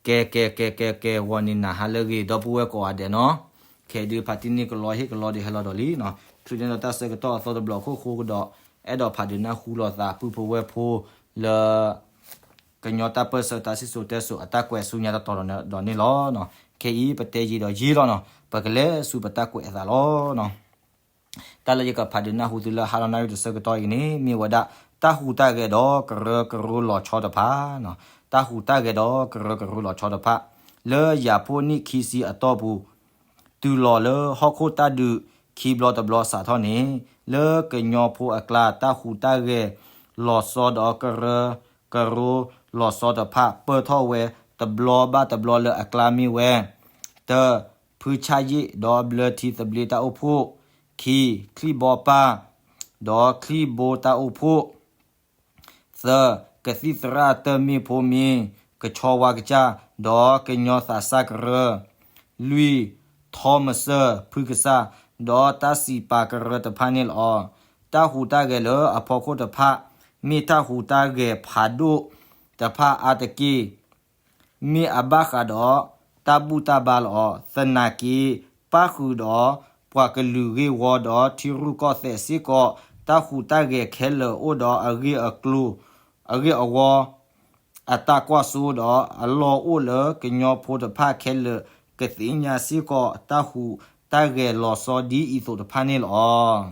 ကဲ ကဲ ကဲ ကဲ ကဲ ဂီၤန့ၣ်နၤဟါလၢအဂ့ၤ ဒီပုၢ်ဝဲၢ်ကိးဂၤဒဲးနီၤ, ခဲအံၤဒုးဖးတံၢ်န့ၢ်ကလီဟ့ၣ်ကလီဒီးဟဲလီၤဒီးလံနီၤ, ထူးန့ၢ်ဒီးတၢ်ဆၢကတီၢ်အသီတဘျီအခိၣ်ဃိကဒီး အဲၣ်ဒိးဖးဒုးနၢ်ဟူလိာ်သးပုၢ်ဖိဝဲၢ်ဖိလၢ ကညီတၢ်ပၢၢ်ဆၢတၢ်စံၣ်စိၤတဲစိၤအတၢ်ကွဲးဆူညါတတီၤဒီးန့ၣ်လီၤ. ခဲအံၤပတဲယံာ်ဒီးယံာ်လီၤနီၤ, ပကလဲၤဆူပတၢ်ကွဲးအသးလီၤ. တၢ်လၢယကဖးဒုးနၢ်ဟူသုလၢဟါလီၤနၣ်ရံၣ်တဆၢကတီၢ်အံၤန့ၣ် မ့ၢ်ဝဲဒၣ် တၢ်ဟူးတၢ်ဂဲၤဒီးကရၢကရိလီၤဆီတဖၣ်နီၤ, တၢ်ဟူးတၢ်ဂဲၤဒီးကရၢကရိလီၤဆီတဖၣ် လၢယၤဖိနံၣ်ခံဆံအတီၢ်ပူၤ တုၤလီၤလၢဟီၣ်ခိၣ်တၢ်ဒုးခံဘျီတဘျီစးထီၣ်န့ၣ် လၢကညီဖိအကျါ တၢ်ဟူးတၢ်ဂဲၤလီၤဆီဒီးကရၢကရိလီၤဆီတဖၣ် ပၢၢ်ထီၣ်ဝဲတဘျီဘၣ်တဘျီလၢအကျါမ့ၢ်ဝဲ တၢ ဖုဆၣ်ယ့ၣ်ဒီးဘျၢထံသဘျ့တၢ်အိၣ်ဖှိၣ်, ခံ ချံၣ်ဘီပၢ် ဒီးချံၣ်ဘိတၢ်အိၣ်ဖှိၣ် သၢ ကသံၣ်သရၣ်တၢၢ်မ့ၣ်ဖိမ့ၢ် ကဆီဝါကစၢ် ဒီးကညီသးစၢ်ကရၢ, လွံၢ် ထီမစၢၢ်ဖုကစၢ် ဒီးတၢ်စံးပာ်ကရၢတဖၣ်န့ၣ်လီၤ. တၢ်ဟူးတၢ်ဂဲၤလၢအဖီခိၣ်တဖၣ် မ့ၢ်တၢ်ဟူးတၢ်ဂဲၤဖးဒိၣ်တဖၣ်အါတက့ၢ် မ့ၢ်အဘၣ်ဃးဒီးတၢ်ဘူၣ်တၢ်ဘါလီၤ. သနာ်က့ ပၣ်ဃုာ်ဒီးပှၤကလုာ်ဂ့ၢ်ဝီဒီးထံရူၢ်ကီၢ်သဲးစ့ၢ်ကီး တၢ်ဟူးတၢ်ဂဲၤခဲလၢာ်အိၣ်ဒီးအဂ့ၢ်အကျိၤ အဂ့ၢ်အဝီ အတၢ်ကွၢ်စိဒီးအလီၢ်အိၣ်လၢကညီဖိတဖၣ်ခဲလၢာ်ကသ့ၣ်ညါစ့ၢ်ကီး တၢ်ဟူးတၢ်ဂဲၤလီၤဆီဒ်အံၤအသိးတဖၣ်န့ၣ်လီၤ.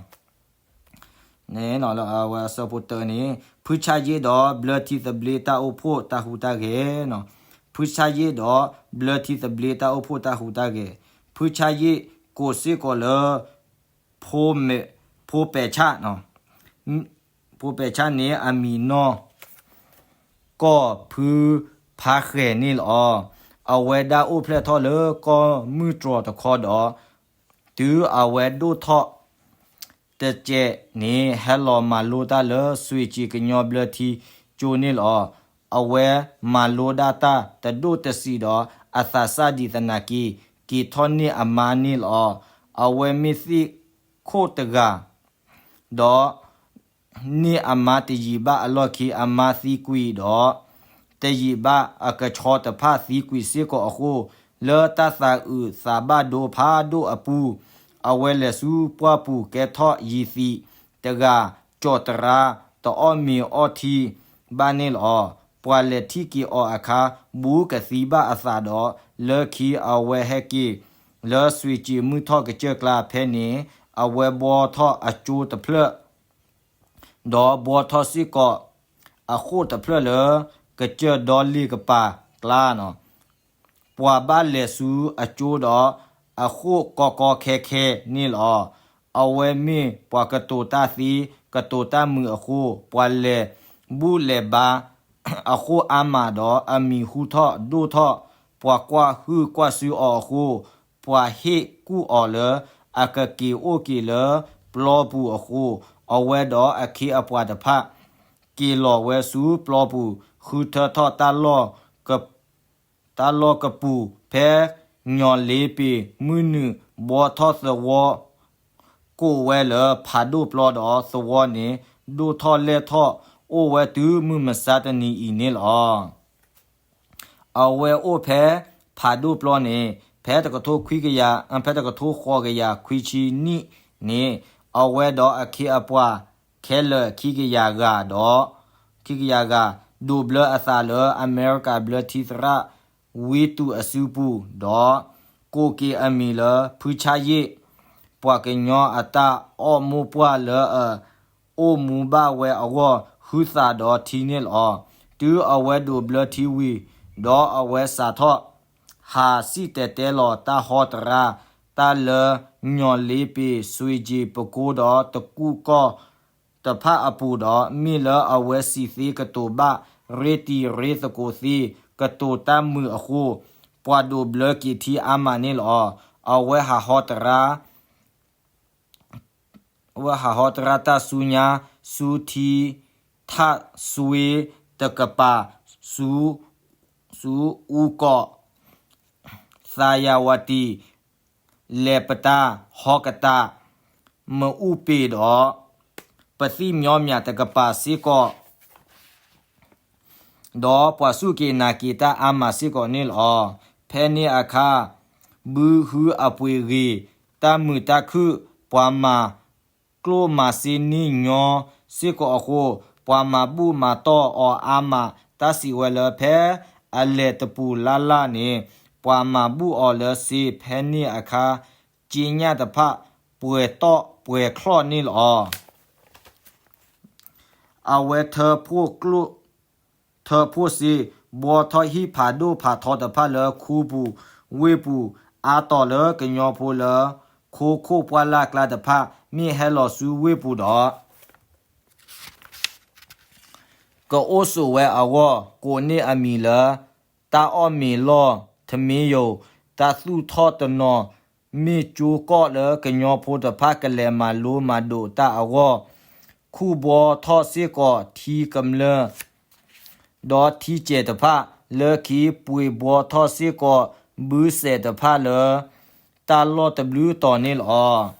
န့ၣ်လၢအဝဲအဆၢဖိတၢန့ၣ် ဖုဆၣ်ယ့ၣ်ဒီးဘျၢထံသဘျ့တၢ်အိၣ်ဖှိၣ်တၢ်ဟူးတၢ်ဂဲၤနီၤ, ဖုဆၣ်ယ့ၣ်ဒီးဘျၢထံသဘျ့တၢ်အိၣ်ဖှိၣ်တၢ်ဟူးတၢ်ဂဲၤ, ဖုဆၣ်ယ့ၣ်ကိးစ့ၢ်ကီးလၢ ဖိပဲာ်ဆၣ်နီၤ, ဖိပဲာ်ဆၣ်န့ၣ်အမံၤနီၢ် ကီၢ်ဖုဖါဃဲၤန့ၣ်လီၤ. အဝဲဒၣ်အိၣ်ဖျဲၣ်ထီၣ်လၢကီၢ်မုၢ်တြီၤတခီဒီး တုၤအဝဲဒိၣ်ထီၣ်တစဲးန့ၣ် ဟဲလီၤမၤလိတၢ်လၢစွ့ၣ်ကၠံၣ်ကညီဘျၢထံကၠိန့ၣ်လီၤ. အဝဲမၤလိဒၣ်တၢ်တဒိၣ်တဆံးဒီးအသးစၢ်ဒံးသနာ်က့ က့ၤထီၣ်န့ၢ်အမါန့ၣ်လီၤ. အဝဲမ့ၢ်သ့ၣ်ခိၣ်တဂၤ ဒီး န့ၢ်အမါတယံာ်ဘၣ်အလီၢ်ခံ အမါသံကွံာ်ဒီး တယံာ်ဘၣ်အကဆီတဖၣ်သံကွံာ်စ့ၢ်ကီးအဃိ, လၢတၢ်သးအုးသးဘၣ်ဒိဖးဒိၣ်အပူၤ, အဝဲလဲၤဆူပှၢ်ပူၤကဲထီၣ်ယံၤသံးတဂၤ, ကၠီၤတရါတအီၣ်မ့ၤအီထံဘၣ်န့ၣ်လီၤ. ပှၤလဲၤထံၣ်က့ၤအီၤအခါ ဘူးကသံဘၣ်အသးဒီး လၢခံအဝဲဟဲက့ၤ လၢစွ့ၣ်ကၠံၣ်မုၢ်ထီၣ်ကစၢၢ်ကျါဖဲန့ၣ် အဝဲဘှီထီၣ်အကၠိတဖျၢၣ် ဒီးဘှီထီၣ်စ့ၢ်ကီး အဃိၣ်တဖျၢၣ်လၢ ကစၢၢ်ဒီလ့ၣ်ကပၤကျါနီၤ. ပှၤဘၣ်လဲၤဆူအကၠိဒီး အဃိၣ်ကီကီခဲခဲန့ၣ်လီၤ. အဝဲမ့ၢ်ပှၤကတိၤတၢ်သ့ ကတိၤတၢ်မုာ်အဃိ ပှၤလဲၤဘူၣ်လဲၤဘါ အဃိၣ်အါမးဒီး အမံၤဟူထီၣ်ဒိၣ်ထီၣ်, ပှၤကွၢ်ဟုၣ်ကွၢ်စုအီၤအဃိ, ပှၤဟ့ၣ်ကူၣ်အီၤလၢ အကက့ၤအိၣ်က့ၤလၢပျီပူၤအဃိ, အဝဲဒီးအခ့အပှၤတဖၣ် က့ၤလီၤဝဲဆူပျီပူၤ ဃုထၢထီၣ်တၢ်လီၢ်က တၢ်လီၢ်ကပူၤ ဖဲညီၣ်လ့ပ့ၤမုၢ်နုာ် ဘှီထီၣ်သဝီ ကိးဝဲလၢဖးဒိၣ်ပျီဒီး သဝီန့ၣ် ဒိၣ်ထီၣ်လဲၢ်ထီၣ် အိၣ်ဝဲတုၤမုၢ်မဆါတနံၤအံၤန့ၣ်လီၤ. အဝဲအိၣ်ဖဲဖးဒိၣ်ပျီန့ၣ် ဖဲတကထိခွံကယၤ, ဖဲတကထိဃိးကယၤခွံဆံနံၣ်န့ၣ် အဝဲဒီးအခ့အပှၤခဲလၢာ်ခံကယၤဂၤဒီး ခံကယၤဂၤ ဒိးဘျၢအသးလၢအမဲရကၤဘျၢထံသရၣ် ဝံတူၢ်အစုပူၤဒီး ကိးက့ၤအမံၤလၢဖုဆၣ်ယ့ၣ်, ပှၤကညီအတၢ်အိၣ်မိၢ်ပှၢ်လၢအအိၣ်မူဘၣ်ဝဲအဂီၢ် ဟုသးဒီးထံန့ၣ်လီၤ. တုၤအဝဲဒိးဘျၢထံဝံၤဒီး အဝဲစးထီၣ် ဟးစံၣ်တဲၤတဲလီၤတၢ်ဟီတရါ တၢ်လၢညီၣ်လ့ပ့ၤ စွ့ၣ်ကၠံၣ် ပကိဒီးတကူၣ်ကီၢ်တဖၣ်အပူၤဒီး မ့ၢ်လၢအဝဲစံးသ့ကတိၤဘၣ် ရ့တံၤရ့သကိးသ့ ကတိၤတၢ်မုာ်အဃိ ပှၤဒိးဘျၢက့ၤထံအါမးန့ၣ်လီၤ. အဝဲဟးဟီတရါ အဝဲဟးဟီတရါတၢ်ဆူညါ ဆူထံ ထၣ်စွ့တကပၤ ဆူ ဆူအူကီၢ် သးယၤဝတံၣ် လဲၤပတာ် ဟီကတၢ် မအူပ့ၤဒီး ပသံၣ်မျီမၠးတကပၤစ့ၢ်ကီး ဒီးပှၤစူၢ်က့ၤနာ်က့ၤတၢ်အါမးစ့ၢ်ကီးန့ၣ်လီၤ. ဖဲန့ၣ်အခါ ဘုဟုအပှ့ၤဂ့ၤ တၢ်မုာ်တၢ်ခုၣ် ပှၤမၤကျိၣ်မၤစ့န့ၢ်ညီစ့ၢ်ကီးအဃိ, ပှၤမၤဘူၣ်မၤတီၢ်အီၤအါမး, တၢ်စံးဝဲလၢဖဲအလဲၤတပူၤလၢ်လၢ်န့ၣ်, ပှၤမၤဘူၣ်အီၤလၢစ့, ဖဲန့ၣ်အခါ စ့ညၣ်တဖၣ် ပှဲၤတီၢ်ပှဲၤချီၣ်န့ၣ်လီၤ. အဝဲထၢဖှိၣ်ကျိၣ် ထၢဖှိၣ်စ့, ဘှီထီၣ်ဟံၣ်ဖးဒိၣ်ဖးထီတဖၣ်လၢခူပူၤဝ့ၢ်ပူၤ, အါတီၤလၢကညီဖိလၢ ခိခိၣ်ပှၢ်လၢ်ကျါတဖၣ် မ့ၢ်ဟဲလီၤဆူဝ့ၢ်ပူၤဒီး ကအိၣ်ဆိးဝဲအဂီၢ်, ကိးန့ၢ်အမံၤလၢ တၢ်အီၣ်မ့ၤလီၢ်, ထမ့ယိၤ, တၢ်သူၣ်ထီၣ်တနီၤ, မ့ၢ်ကၠိကီၢ်လၢကညီဖိတဖၣ်ကလဲၤမၤလိမၤဒိးတၢ်အဂီၢ်, ခူၣ်ဘှီထီၣ်စ့ၢ်ကီးထံကမျၢၢ် ဒီးထံစဲးတဖၣ်, လၢခံပှ့ၤဘှီထီၣ်စ့ၢ်ကီးဘုစဲးတဖၣ်လၢ တၢ်လီၢ်တဘျုးတီၤန့ၣ်လီၤ.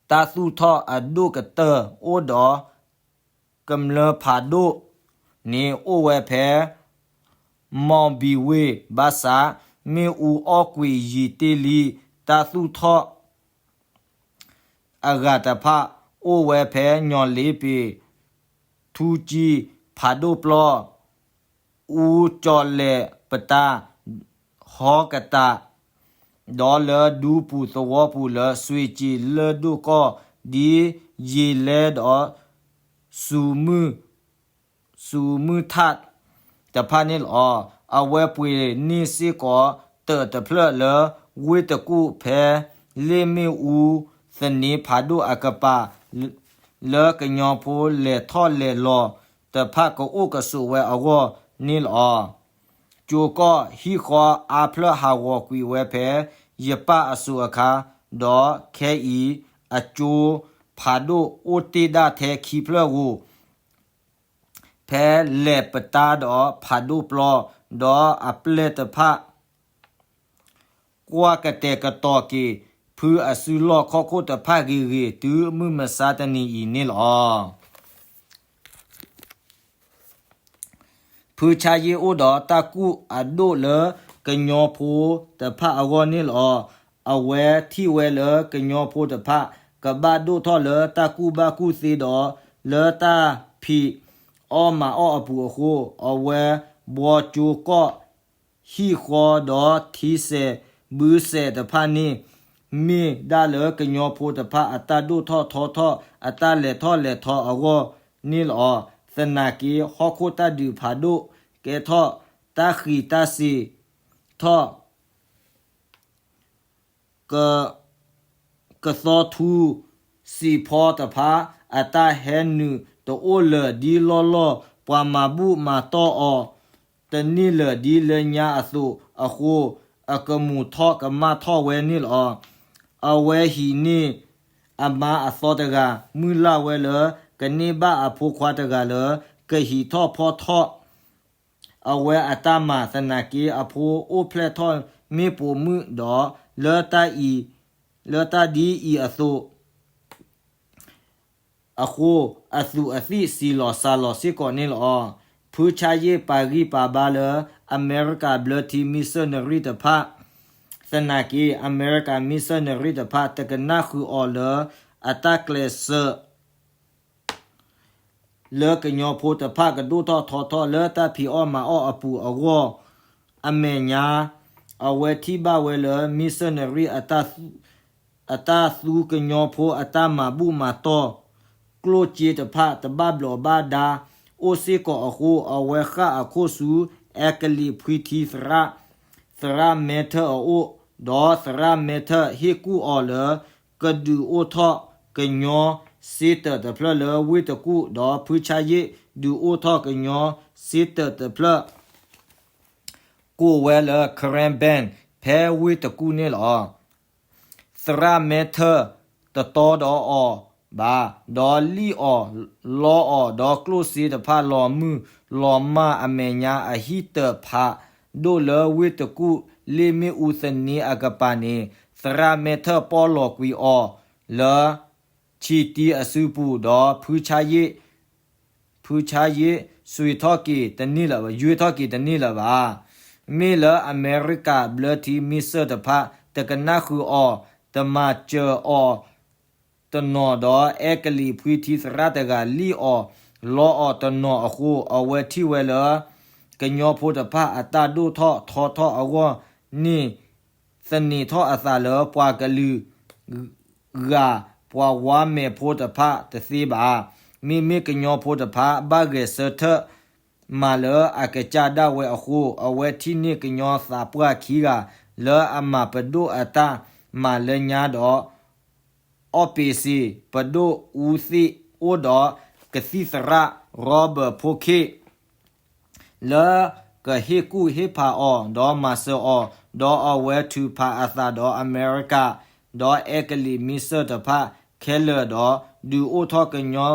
တၢ်သူၣ်ထီၣ်အဒိၣ်ကတၢၢ်အိၣ်ဒီး ကမျၢၢ်ဖးဒိၣ်န့ၣ်အိၣ်ဝဲဖဲ မီၢ်ဘံဝ့ၢ် ဘၣ်ဆၣ် မ့ၣ်အူအီၣ်ကွံာ်ယံာ်တ့ၢ်လံ, တၢ်သူၣ်ထီၣ် အဂၤတဖၣ်အိၣ်ဝဲဖဲညီၣ်လ့ပ့ၤ, ထူကၠံ, ဖးဒိၣ်ပျီ, အူကၠီၣ်လဲၣ်ပတာ်, ဟီကတး, ဒီးလၢဒူပူၤသဝီပူၤလၢစွ့ၣ်ကၠံၣ်လၢၢ်ဒိၣ်ကီၢ်, ဒ်ယ့ၣ်လဲၣ်ဒီး စူၤမုၢ် စူၤမုၢ်ထးတဖၣ်န့ၣ်လီၤ. အဝဲပှ့ၤန့ၢ်စ့ၢ်ကီးတၢၢ်တဖျၢၣ်လၢဝ့ၢ်တကူၣ်ဖဲ လ့ၣ်မ့ၣ်အူသန့ဖးဒိၣ်အကပၤ လၢကညီဖိလဲၤထီၣ်လဲၤလီၤတဖၣ်ကအိၣ်ကဆိးဝဲအဂီၢ်န့ၣ်လီၤ. ကၠိကီၢ်ဟံၣ်ဃီအါဖျၢၣ်ဟးဂီၤကွံာ်ဝဲဖဲယပၣ်အစိၤအခါ, ဒီးခဲအံၤအကၠိဖးဒိၣ်အိၣ်တ့ၢ်ဒၣ်ထဲခံဖျၢၣ်ဧိၤ, ဖဲလဲၣ်ပတာ်ဒီးဖးဒိၣ်ပျီ, ဒီးအပျဲၢ်တဖၣ် ကွၢ်ကတဲာ်ကတီၤက့ၤ ဖုအစုလီၢ်ခီၣ်ခိၣ်တဖၣ်ဂ့ၤဂ့ၤ တုၤမုၢ်မဆါတနံၤအံၤန့ၣ်လီၤ. ဖုဆါယ့ၣ်အိၣ်ဒီးတၢ်ကူၣ်အဒိၣ်လၢကညီဖိတဖၣ်အဂီၢ်န့ၣ်လီၤ. အဝဲထံၣ်ဝဲလၢကညီဖိတဖၣ် ကဘၣ်ဒိၣ်ထီၣ်လၢတၢ်ကူၣ်ဘၣ်ကူၣ်သ့ဒီး လၢတၢ်ဖံးအီၣ်မၤအီၣ်အပူၤအဃိ, အဝဲဘှီကၠိကီၢ် ဟံၣ်ဃီဒီးထံစဲးဘုစဲးတဖၣ်န့ၣ် မ့ၢ်ဒၣ်လၢကညီဖိတဖၣ်အတၢ်ဒိၣ်ထီၣ်ထီထီၣ် အတၢ်လဲၤထီၣ်လဲၤထီအဂီၢ်န့ၣ်လီၤ. သနာ်က့ ဟီၣ်ခိၣ်တၢ်ဒုးဖးဒိၣ်ကဲထီၣ် တၢ်ဃံးတၢ်စ့ၤထီၣ် က ကသီထူစံးဖီတဖၣ် အတၢ်ဟဲနုာ်တအိၣ်လၢာ်ဒ်လီၢ်လီၢ်, ပှၤမၤဘူၣ်မၤတီၢ်အီၤ တန့ၢ်လၢာ်ဒ်လၢညါအသိးအဃိ, အကမူၤထီၣ်ကမၣ်ထီၣ်ဝဲန့ၣ်လီၤ. အဝဲဟံးန့ၢ်အမါအသီတဂၤ, မုၢ်လၢ်ဝဲလၢ ကန့ၢ်ဘၣ်အဖိခွါတဂၤလၢ ကဟံးထီၣ်ဖီထီၣ် အဝဲအတၢ်မၤသနာ်က့ အဖိအိၣ်ဖျဲၣ်ထီၣ်မ့ၢ်ပိာ်မုၣ်ဒီး လၢတၢ်အံၤ, လၢတၢ်ဒ်အံၤအသိး အဃိ အသူးအသ့ၣ်စံလီၤစၢ်လီၤစ့ၢ်ကီးန့ၣ်လီၤ. ဖုဆါယ့ၣ်ပာ်ဂံၢ်ပာ်ဘါလၢ အမဲရကၤဘျၢထံ missionary တဖၣ် သနာ်က့ အမဲရကၤ missionary တဖၣ် တကနၣ်ဃုာ်အီၤလၢ အတၢ်ကျဲးစၢး လၢကညီဖိတဖၣ်ကဒိၣ်ထီၣ်ထီထီၣ်လၢတၢ်ဖံးအီၣ်မၤအီၣ်အပူၤအဂီၢ်, အမဲာ်ညါ အဝဲထံၣ်ဘၣ်ဝဲလၢ missionary အတၢ်သူကညီဖိအတၢ်မၤဘူၣ်မၤတီၢ်, ကျိၣ်စ့တဖၣ်တဘၣ်ဘျီးဘၣ်ဒါအိၣ်စ့ၢ်ကီးအဃိ, အဝဲဃၣ်အခိၣ်ဆူ အဲကလံးဖှံထံသရၣ်, သရၣ်မဲထၢၣ်အအိၣ်, ဒီးသရၣ်မဲထၢၣ်ဟ့ၣ်ကူၣ်အီၤလၢ ကဒုးအိၣ်ထီၣ်ကညီစ့တၢးတဖျၢၣ်လၢဝ့ၢ်တကူၣ်, ဒီးဖုဆါယ့ၣ်ဒုးအိၣ်ထီၣ်ကညီစ့တၢးတဖျၢၣ် ကိးဝဲလၢ Karen Band ဖဲဝ့ၢ်တကူၣ်န့ၣ်လီၤ. သရၣ်မဲထၢၣ်တတီဒီးအီၤဘၣ်, ဒီးလံၣ်အီၤလီအီၤ, ဒီးကျိၣ်စ့တဖၣ်လီၤမုၢ်လီၤမၢ်အမဲာ်ညါ အဟံၣ်တၢးဖးဒိၣ်လၢဝ့ၢ်တကူၣ်လ့ၣ်မ့ၣ်အူသန့အကပၤန့ၣ်, သရၣ်မဲထၢၣ်ပီၢ်လီၤကွံာ်အီၤလၢ ဆံးတံအစုပူၤ, ဒီးဖုဆါယ့ၣ် ဖုဆါယ့ၣ် ဆွံးထီၣ်က့ၤတန့ၢ်လၢၤဘၣ်, ယွ့ထီၣ်က့ၤတန့ၢ်လၢၤဘၣ်. မ့ၢ်လၢအမဲရကၤဘျၢထံ missile တဖၣ် တကနၣ်ဃုာ်အီၤ, တမၤစၢၤအီၤ တနီၤဒီး အဲကလံးဖှံထံသရၣ်တဂၤလံၣ်အီၤ လီအီၤတနီၤအဃိ အဝဲထံၣ်ဝဲလၢ ကညီဖိတဖၣ်အတၢ်ဒိၣ်ထီၣ်ထီထီၣ်အဂီၢ်န့ၣ် သန့ၤထီၣ်အသးလၢပှၤကလုာ် ဂၤပှၤဝါမဲာ်ဖိတဖၣ်တသ့ဘၣ်. မ့မ့ၢ်ကညီဖိတဖၣ် ဘၣ်ဂဲၤဆၢထၢၣ်မၤလၢအကစၢ်ဒၣ်ဝဲအဃိ အဝဲထံၣ်န့ၢ်ကညီသးပှၢ်ခံဂၤ လၢအမၤပဒိၣ်အတၢ်မၤလၢညါဒီး အီၣ်ပ့ၤစ့ၤ ပဒိၣ်အူသ့ၣ်အိၣ်ဒီး ကသံၣ်သရၣ် Robert ဖိခ့ၣ် လၢကဟ့ၣ်ကူၣ်ဟ့ၣ်ဖးအီၤ ဒီးမၤစၢၤအီၤ, ဒီးအဝဲထုးဖးအသးဒီးအမဲရကၤ ဒီးအဲကလံး missile တဖၣ်ခဲလၢာ်ဒီး ဒုးအိၣ်ထီၣ်ကညီ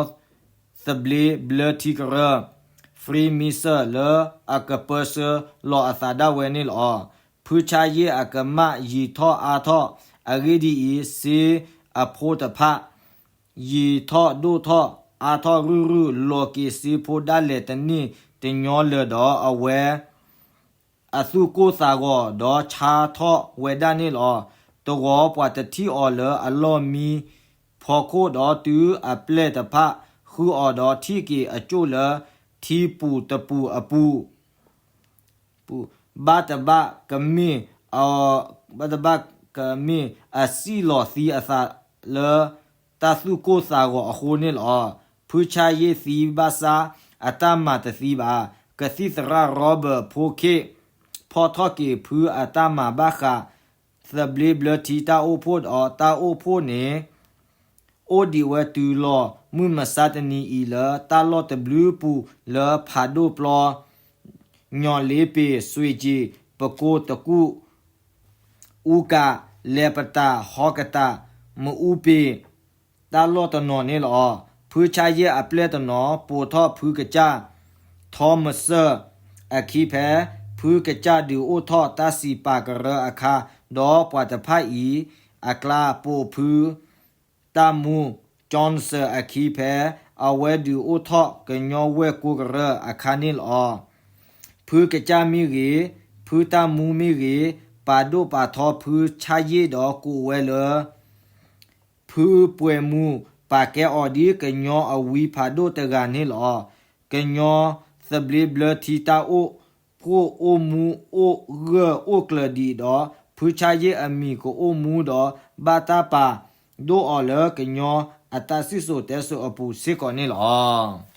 သဘျ့ဘျၢထံကရၢ Free Missile လၢအကပၢဆှၢလီၤအသးဒၣ်ဝဲန့ၣ်လီၤ. ဖုဆါယ့ၣ်အကမၣ်ယံာ်ထီၣ်အါထီၣ်, အဂ့ၢ်ဒ်အံၤ, စ့အဖိတဖၣ် ယံာ်ထီၣ်ဒိၣ်ထီၣ်အါထီၣ်ရုၢ်ရုၢ် လီၤက့ၤစ့ဖိဒၣ်လဲာ်တန့ၢ်တညီလၢၤဒီး အဝဲ အသူၣ်ကိၢ်သးဂီၤ ဒီးဆါထီၣ်ဝဲဒၣ်န့ၣ်လီၤ. တဂီၤပှၤတထံၣ်အီၤလၢအလီၢ်မံဖီခိၣ်ဒီး တုၤအပျဲၢ်တဖၣ်ဃုအီၤဒီး ထံၣ်က့ၤအကၠိၣ်လၢ ထံပူၤတပူၤအပူၤ ဘၣ်တဘၣ်ကမ့ၢ်, ဘၣ်တဘၣ်ကမ့ၢ် အစံၣ်လီၤသံအသးလၢ တၢ်သူၣ်ကိၢ်သးဂီၤအဃိန့ၣ်လီၤ. ဖုဆါယ့ၣ်သံဘၣ်ဆၣ် အတၢ်မၤတသံဘၣ်. ကသံၣ်သရၣ် Robert ဖိခ့ၣ် ဖီၣ်ထီၣ်က့ၤဖုအတၢ်မၤဘၣ်ဃး သဘျ့ဘျၢထံတၢ်အိၣ်ဖှိၣ်ဒီး တၢ်အိၣ်ဖှိၣ်န့ၣ် အိၣ်ဒံးဝဲတုၤလီၤမုၢ်မဆါတနံၤအံၤလၢ တၢ်လီၢ်တဘျုးပူၤလၢဖးဒိၣ်ပျီ, ညီၣ်လ့ပ့ၤ, စွ့ၣ်ကၠ့ၣ်, ပကိတကူၣ်, အူကး, လဲၤပတာ်, ဟီကတာ်, မအူပ့ၤ တၢ်လီၢ်တနီၤန့ၣ်လီၤ. ဖုဆါယ့ၣ်အပျဲၢ်တနီၤ ပိာ်ထီၣ်ဖုကစၢ် ထီမစၢၢ် အခံဖဲ ဖုကစၢ်ဒုးအိၣ်ထီၣ်တၢ်စံးပာ်ကရၢအခါ, ဒီးပှၤတဖၣ်အံၤအကျါ ပိာ်ဖု တၢ်မူ Johnson အခံဖဲ အဝဲဒုးအိၣ်ထီၣ်ကညီဝဲၢ်ကိကရၢအခါန့ၣ်လီၤ. ဖုကစၢ်မ့ၢ်ဂ့ၤ, ဖုတၢ်မူမ့ၢ်ဂ့ၤ, ပာ်ဒိၣ်ပာ်ထီဖုဆါယ့ၣ်ဒီးကိးဝဲလၢ ဖုပှဲၤမူ ပာ်ကဲအီၤဒ်ကညီအဝံဖးဒိၣ်တဂၤန့ၣ်လီၤ. ကညီသဘျ့ဘျၢထံတၢ်အိၣ်ဖှိၣ်အိၣ်မူအိၣ်ဂၢၢ်အိၣ်ကျၢၤဒံးဒီး ဖုဆါယ့ၣ်အမံၤကအိၣ်မူဒီး ဘၣ်တၢ်ပာ်ဒိၣ်အီၤလၢကညီအတၢ်စံၣ်စိၤတဲစိၤအပူၤစ့ၢ်ကီးန့ၣ်လီၤ.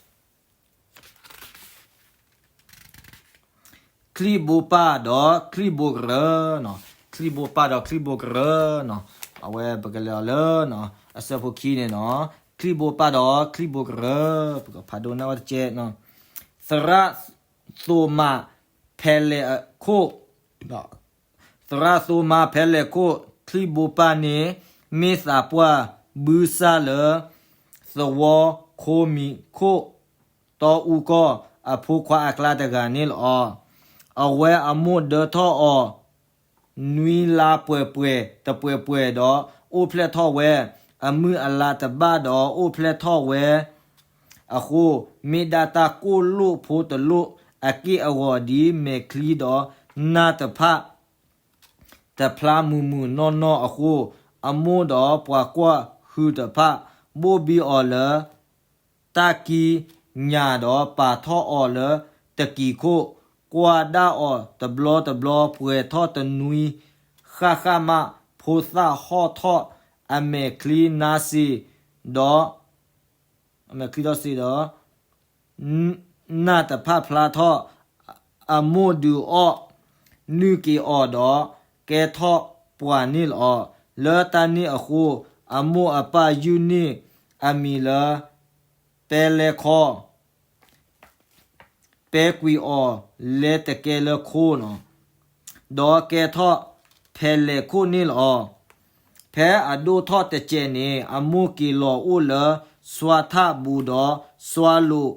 ချံၣ်ဘိပၢ်ဒီးချံၣ်ဘိကရၢ, ချံၣ်ဘိပၢ်ဒီးချံၣ်ဘိကရၢ, အဝဲပကလဲၤအီၤလၢ အဆၢဖိခံန့ၣ်နီၤ, ချံၣ်ဘိပၢ်ဒီးချံၣ်ဘိကရၢ, ပကဖးဒိၣ်န့ၢ်ဝဲတကဲး, သရၣ်သိမးဖဲလဲၣ်ခိၣ် သရၣ်သိမးဖဲလဲၣ်ခိၣ် ချံၣ်ဘိပၢ်န့ၣ် မ့ၢ်သးပှၢ်ဘုစၢ်လၢ သဝီခိမံၤခိၣ် တီအူကီၢ်အဖိခွါအကျါတဂၤန့ၣ်လီၤ. အဝဲအမိၢ်ဒၢထီၣ်အီၤ နွံလါပှဲၤပှဲၤတပှဲၤပှဲၤဒီး အိၣ်ဖျဲၣ်ထီၣ်ဝဲ အမုၢ်အလါတဘၣ်ဒီး အိၣ်ဖျဲၣ်ထီၣ်ဝဲအဃိ မ့ၢ်ဒၣ်တၢ်ကိၢ်လိၣ်ဖိတလိၣ်အက့ၢ်အဂီၤဒ်မဲာ်ချံဒီးနၢ်တဖၣ် တဖျါမုၢ်မုၢ်နီၢ်နီၢ်အဃိ, အမိၢ်ဒီးပှၤကွၢ်ဟုၣ်တဖၣ် ဘိၣ်ဘံအီၤလၢ တၢ်ကံးညာ်ဒီးပာ်ထီၣ်အီၤလၢတကံၤခိၣ်, ကွၢ်ဒၣ်အီၤတဘျီတဘျီ ပှဲၤထီၣ်တနွံ ဃၣ်ဃၣ်မး ဖိသၣ်ဟီၣ်ထီၣ်အမဲာ်ချံနါစ့ဒီး အမဲာ်ချံထီၣ်စ့ဒီး နၢ်တဖၣ်ဖျါထီၣ်, အမိၢ်ဒုးအီၣ် နုာ်က့ၤအီၤဒီး ကဲထီၣ်ပှၤန့ၣ်လီၤ. လၢတၢ်န့ၣ်အဃိ, အမိၢ်အပၢ်ယုၢ်န့ၢ်အမံၤလၢ ပဲလဲခီ ပဲကွံာ်အီၤလဲၤတကဲလၢခိၣ်နီၤ, ဒီးကဲထီၣ်ဖဲလဲၣ်ခိၣ်န့ၣ်လီၤ. ဖဲအဒိၣ်ထီၣ်တစဲးန့ၣ် အမိၢ်က့ၤလီၤအိၣ်လၢ စွါထၣ်ဘူးဒီးစွါလိာ်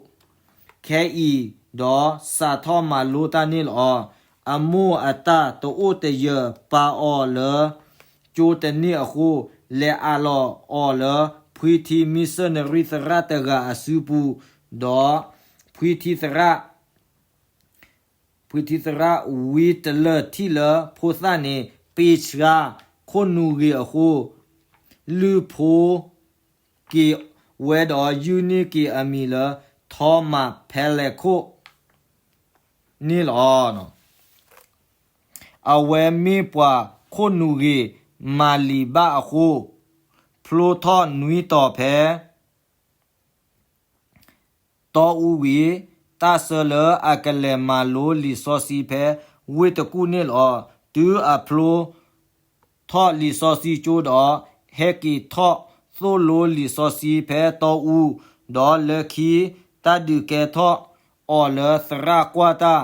ခဲအံၤဒီးစးထီၣ်မၤလိတၢ်န့ၣ်လီၤ. အမိၢ်အတၢ်တအိၣ်တယၢၤပာ်အီၤလၢ ကၠိတန့ၢ်အဃိ, လဲၤအးလီၤအီၤလၢ ဖှံထံ မံၣ်စၢၣ်နရံၣ်သရၣ်တဂၤအစုပူၤ, ဒီး ဖှံထံသရၣ် ဖှံထံသရၣ်ဝံတလၢၢ်ထံၣ်လၢဖိသၣ်န့ၣ် ပ့ဆှါခိၣ်နူာ်ဂ့ၤအဃိ, လုၢ်ဖိက့ၤဝဲဒီးယုၢ်န့ၢ်က့ၤအမံၤလၢ ထီမးဖဲလဲၣ်ခိၣ်န့ၣ်လီၤ. အဝဲမ့ၢ်ပှၤခိၣ်နူာ်ဂ့ၤမၤလံာ်ဘၣ်အဃိ, ဖျိထီၣ်နွံတီၤဖဲ တီအူဝံၤ, တၢ်ဆၢလၢအကလဲၤမၤလိလံာ်စီဆှံဖဲဝ့ၢ်တကူၣ်န့ၣ်လီၤ. တုၤအဖျိထီၣ်လံာ်စီဆှံကၠိဒီး, ဟဲက့ၤထီၣ်သိၣ်လိလံာ်စီဆှံဖဲတီအူ, ဒီးလၢခံတၢ်ဒုးကဲထီၣ်အီၤလၢသရၣ်ကွၢ်တၢ်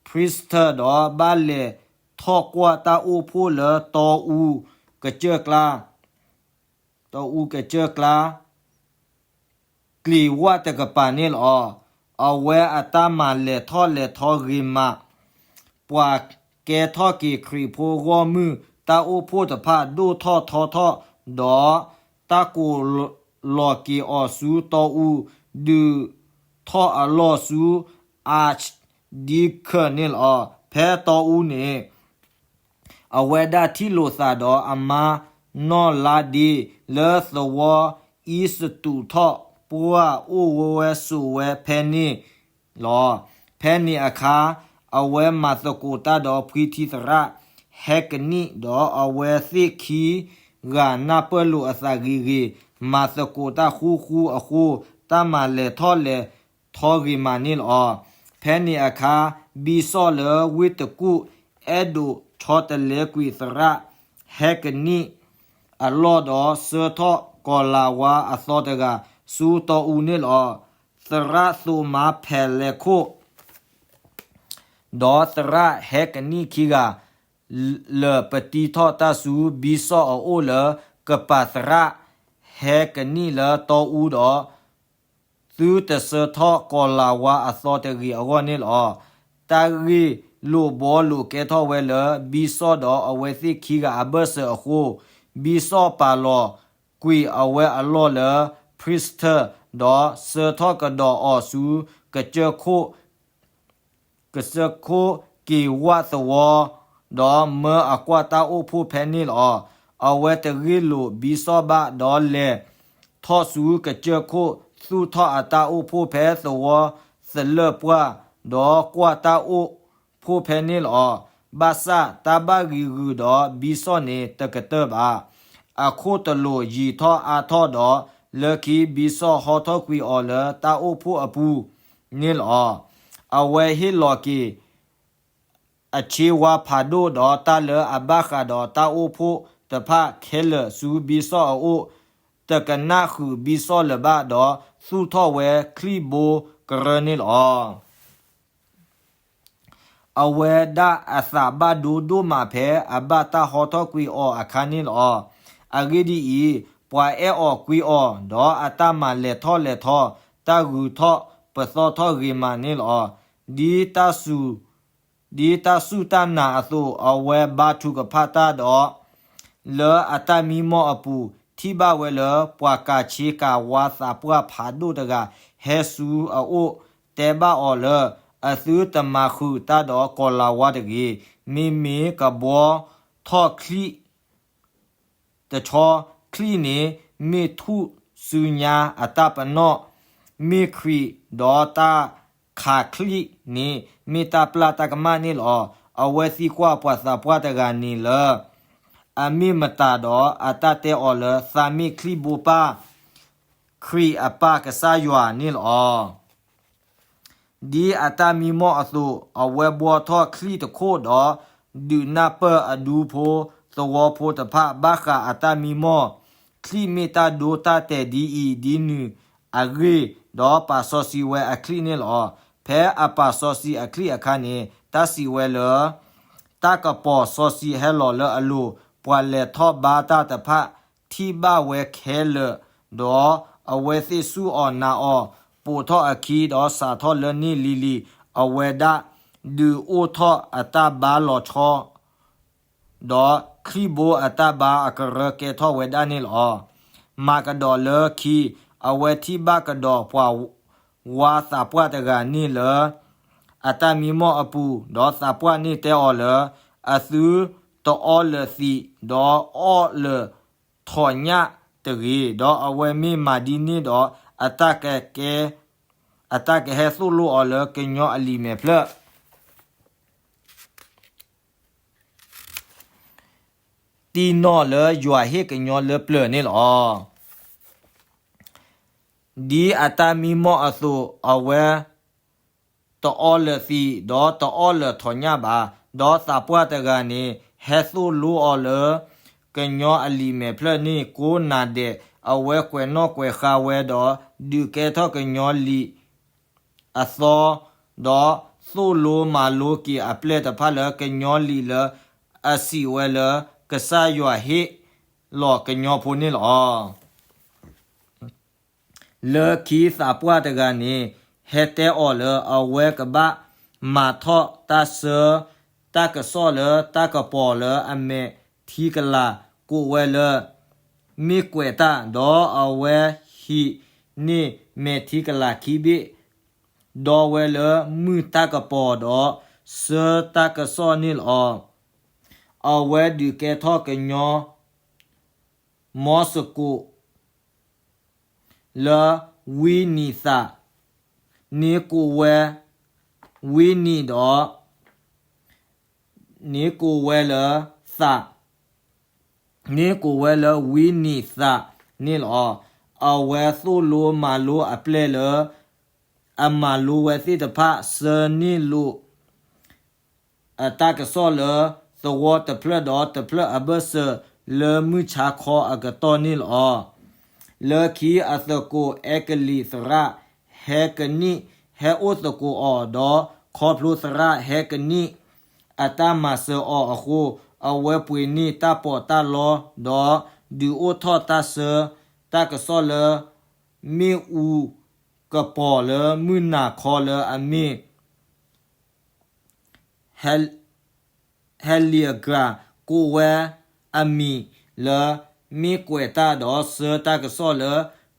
priest ဒီးဘၣ်လဲၤထီၣ်ကွၢ်တၢ်အိၣ်ဖှိၣ်လၢတီအူကစၢၢ်ကျါ တီအူကစၢၢ်ကျါ ကျ့ၤဝၣ်တကပၤန့ၣ်လီၤ. အဝဲအတၢ်မၤလဲၤထီၣ်လဲၤထီဂ့ၤမး, ပှၤကဲထီၣ်က့ၤခရံာ်ဖိဂီၢ်မုၢ် တၢ်အိၣ်ဖှိၣ်တဖၣ်ဒိၣ်ထီၣ်ထီထီၣ်, ဒီးတၢ်ကိးလီၤက့ၤအီၤဆူတီအူ, ဒုးထီၣ်အလီၢ်ဆူ archdeacon န့ၣ်လီၤ. ဖဲတီအူန့ၣ် အဝဲဒၣ်ထံၣ်လိာ်သးဒီးအမါနီၢ်လါဒ့ လၢသဝီအံၤစတူးထီၣ် ပှၢ်အိၣ်ဝဲဝဲဆိးဝဲဖဲန့ၣ်လီၤ. ဖဲန့ၣ်အခါ အဝဲမၤသကိးတၢ်ဒီးဖှံထံသရၣ် ဟဲကနံၣ် ဒီးအဝဲသ့ၣ်ခံဂၤနၢ်ပၢၢ်လိာ်အသးဂ့ၤဂ့ၤ, မၤသကိးတၢ်ဃူဃူအဃိ တၢ်မၤလဲၤထီၣ်လဲၤထီဂ့ၤမးန့ၣ်လီၤ. ဖဲန့ၣ်အခါ ဘံၣ်စီၣ်လၢဝ့ၢ်တကူၣ် အဲၣ်ဒိးဆီတလဲကွံာ်သရၣ် ဟဲကနံၣ် အလီၢ်ဒီး ဆှၢထီၣ်ကီၤလၤဝါအသီတဂၤ ဆူတီအူန့ၣ်လီၤ. သရၣ်သိးမါဖဲးလဲးခိၣ် ဒီးသရၣ်ဟဲကနံၣ်ခံဂၤ လၢာ်ပတံထီၣ်တၢ်ဆူဘံၣ်စီၣ်အအိၣ်လၢ ကပၤသရၣ်ဟဲကနံၣ်လၢတီအူဒီး သုတဆှၢထီၣ်ကီၤလၤဝါအသီတဂ့ၤအဂီၢ်န့ၣ်လီၤ. တၢ်ဂ့ၢ်လိာ်ဘှီလိာ်ကဲထီၣ်ဝဲလၢ ဘံၣ်စီၣ်ဒီးအဝဲသ့ၣ်ခံဂၤအဘၢၣ်စၢၤအဃိ, ဘံၣ်စီၣ်ပာ်လီၤကွံာ်အဝဲအလီၢ်လၢ priest ဒီးဆှၢထီၣ်ကဒီးအီၤဆူကစၢၢ်ခိၣ် ကစၢၢ်ခိၣ်က့ၤဝၣ်သဝီ, ဒီးမၢအကွၢ်တၢ်အိၣ်ဖှိၣ်ဖဲန့ၣ်လီၤ. အဝဲတဂ့ၢ်လိာ်ဘံၣ်စီၣ်ဘၣ်ဒီးလဲၤထီၣ်ဆူကစၢၢ်ခိၣ် သူၣ်ထီၣ်အတၢ်အိၣ်ဖှိၣ်ဖဲသဝီသလၢၢ်ပှၢ်, ဒီးကွၢ်တၢ်အိၣ်ဖှိၣ်ဖဲန့ၣ်လီၤ. ဘၣ်ဆၣ်တၢ်ဘၣ်ဂံၤဂုၤဒီးဘံၣ်စီၣ်န့ၣ်တကတၢၢ်ဘၣ်. အခိၣ်တလိာ်ယံာ်ထီၣ်အါထီၣ်ဒီး လၢခံဘံၣ်စီၣ်ဟီထီၣ်ကွံာ်အီၤလၢတၢ်အိၣ်ဖှိၣ်အပူၤန့ၣ်လီၤ. အဝဲဟ့ၣ်လီၤက့ၤ အဆ့ဝါဖးဒိၣ်ဒီးတၢ်လၢအဘၣ်ဃးဒီးတၢ်အိၣ်ဖှိၣ်တဖၣ်ခဲလၢာ်ဆူဘံၣ်စီၣ်အအိၣ် တကနၣ်ဃုာ်ဘံၣ်စီၣ်လၢၤဘၣ်ဒီး သူၣ်ထီၣ်ဝဲချံၣ်ဘိကရၢန့ၣ်လီၤ. အဝဲဒၣ်အသးဘၣ်ဒိဒိၣ်မးဖဲအဘၣ်တၢ်ဟီထီၣ်ကွံာ်အီၤအခါန့ၣ်လီၤ. အဂ့ၢ်ဒ်အံၤ, ပှၤအဲၣ်အီၤကွံအီၤ, ဒီးအတၢ်မၤလဲၤထီၣ်လဲၤထီ, တၢ်ဂုၤထီၣ်ပသီထီၣ်ဂ့ၤမးန့ၣ်လီၤ. ဒ်တၢ်စူၢ် ဒ်တၢ်စူၢ်တၢ်နာ်အသိး, အဝဲဘါထုကဖၣ်တၢ်ဒီး လၢအတၢ်မံမီၢ်အပူၤ ထံၣ်ဘၣ်ဝဲလၢ ပှၤကးဆ့ကၤဝါသးပှၢ်ဖးဒိၣ်တဂၤ ဟဲဆူအအိၣ်တဲဘၣ်အီၤလၢ အသုတမၤဃုာ်တၢ်ဒီးကီၤလၤဝါတဂ့ၤ. မ့မ့ၢ်ကဘှီထီၣ်ချံၣ် တဆီ, ချံၣ်န့ၣ်မ့ၢ်ထူၣ်စုညါအတၢ်ပနီၣ်, မ့ၢ်ခရံာ်ဒီးတၢ်ခးချံၣ်န့ၣ် မ့ၢ်တၢ်ပျၢ်တၢ်ကမၣ်န့ၣ်လီၤ. အဝဲသံကွၢ်ပှၤသးပှၢ်တဂၤန့ၣ်လၢ အမ့ၢ်မတၤဒီး အတၢ်တဲအီၤလၢ သးမ့ၢ်ချံၣ်ဘိပၢ် ခရံာ်အပၢ်ကစၢ်ယွၤန့ၣ်လီၤ. ဒ်အတၢ်မံမီၢ်အသိး, အဝဲဘှီထီၣ်ချံၣ်တခိၣ်ဒီး ဒုးနၢ်ပၢၢ်အဒူဖိသဝီဖိတဖၣ် ဘၣ်ဃးအတၢ်မံမီၢ်, ချံၣ်မ့ၢ်တၢ်ဒိတၢ်တဲာ်ဒ်အံၤဒ်နုၤအဂ့ၢ်, ဒီးပာ်စီဆှံဝဲအချံၣ်န့ၣ်လီၤ. ဖဲအပာ်စီဆှံအချံၣ်အခါန့ၣ် တၢ်စံးဝဲလၢ တၢ်ကပီၤစီဆှံဟဲလီၤလၢအလိၤ, ပှၤလဲၤထီၣ်ဘါတၢ်တဖၣ် ထံၣ်ဘၣ်ဝဲခဲလၢာ်, ဒီးအဝဲသ့ၣ်ဆူၣ်အီၤနာ်အီၤ, ပိာ်ထီၣ်အခံဒီးစးထီၣ်လၢန့ၣ်လံၤလံၤ, အဝဲဒၣ်ဒုးအိၣ်ထီၣ်အတၢ်ဘါလီၤဆီ, ဒီးချံၣ်ဘိအတၢ်ဘါအကရၢကဲထီၣ်ဝဲဒၣ်န့ၣ်လီၤ. မၤကဒီးလၢခံ, အဝဲထံၣ်ဘၣ်ကဒီးပှၤ ဝၤသးပှၢ်တဂၤန့ၣ်လၢ အတၢ်မံမီၢ်အပူၤ, ဒီးသးပှၢ်န့ၣ်တဲအီၤလၢ အသုတအီလၢာ်သံး, ဒီးအီၣ်လၢာ်ထိးညၣ်တဂ့ၤ. ဒီးအဝဲမ့ၢ်မၤဒ်န့ၣ်ဒီး အတၢ်ကကဲ, အတၢ်ကဟဲသိၣ်လိအီၤလၢကညီအလံာ်မဲာ်ဖျၢၣ် တံၢ်နီၣ်လၢယွၤဟ့ၣ်ကညီလၢပျၢၤန့ၣ်လီၤ. ဒ်အတၢ်မံမီၢ်အသိး, အဝဲတအီလၢာ်သံး, ဒီးတအီလၢာ်ထိးညၣ်ဘၣ်. ဒီးသးပှၢ်တဂၤန့ၣ် ဟဲသိၣ်လိအီၤလၢ ကညီအလံာ်မဲာ်ဖျၢၣ်န့ၣ်ကိးနၤဒဲး, အဝဲကွဲးနီၣ်ကွဲးဃါဝဲဒီး ဒုးကဲထီၣ်ကညီလံာ် အသီ, ဒီးသိၣ်လိမၤလိက့ၤအပျဲၢ်တဖၣ်လၢကညီလံာ်လၢအစံးဝဲလၢ ကစၢ်ယွၤဟ့ၣ်လီၤကညီဖိန့ၣ်လီၤ. လၢခံသးပှၢ်တဂၤန့ၣ် ဟဲတဲအီၤလၢအဝဲကဘၣ်မၤထီၣ်တၢ်ဆၢတၢ်ကစီၣ်လၢတၢ်ကပီၤလၢအမဲာ်ထံကလၤ ကိးဝဲလၢ မ့ၢ်ကွဲးတၢ်, ဒီးအဝဲဟံးန့ၢ်မဲာ်ထံကလၤခံဘ့ၣ်, ဒီဝဲလၢမုၢ်တၢ်ကပီၤဒီး ဆၢတၢ်ကစီၣ်န့ၣ်လီၤ. အဝဲဒုးကဲထီၣ်ကညီ မီစကိး လၢဝံနံၤသး, န့ၢ်ကိးဝဲ ဝံနံၤဒီး န့ၢ်ကိးဝဲလၢသး, န့ၢ်ကိးဝဲလၢဝံနံၤသးန့ၣ်လီၤ. အဝဲသိၣ်လိမၤလိအပျဲၢ်လၢ အမၤလိဝဲသ့ၣ်တဖၣ် ဆၢန့ၢ်လိာ် အတၢ်ကစီၣ်လၢ သဝီတဖျၢၣ်ဒီးတဖျၢၣ်အဘၢၣ်စၢၤ လၢမုၢ်ဆါခီအကတီၢ်န့ၣ်လီၤ. လၢခံအသကိးအဲကလံးသရၣ် ဟဲကနံၣ် ဟဲအိၣ်သကိးအီၤ, ဒီးခီဖျိသရၣ်ဟဲကနံၣ် အတၢ်မၤစၢၤအီၤအဃိ, အဝဲပှ့ၤန့ၢ်တၢ်ပီးတၢ်လီ, ဒီးဒုးအိၣ်ထီၣ်တၢ်ဆၢတၢ်ကစီၣ်လၢ မ့ၣ်အူကပီၤလၢမုၢ်နၤခီလၢအမ့ၢ် ဟဲလံအကြၤ ကိးဝဲအမံၤလၢ မ့ၢ်ကွဲးတၢ်ဒီးဆၢတၢ်ကစီၣ်လၢ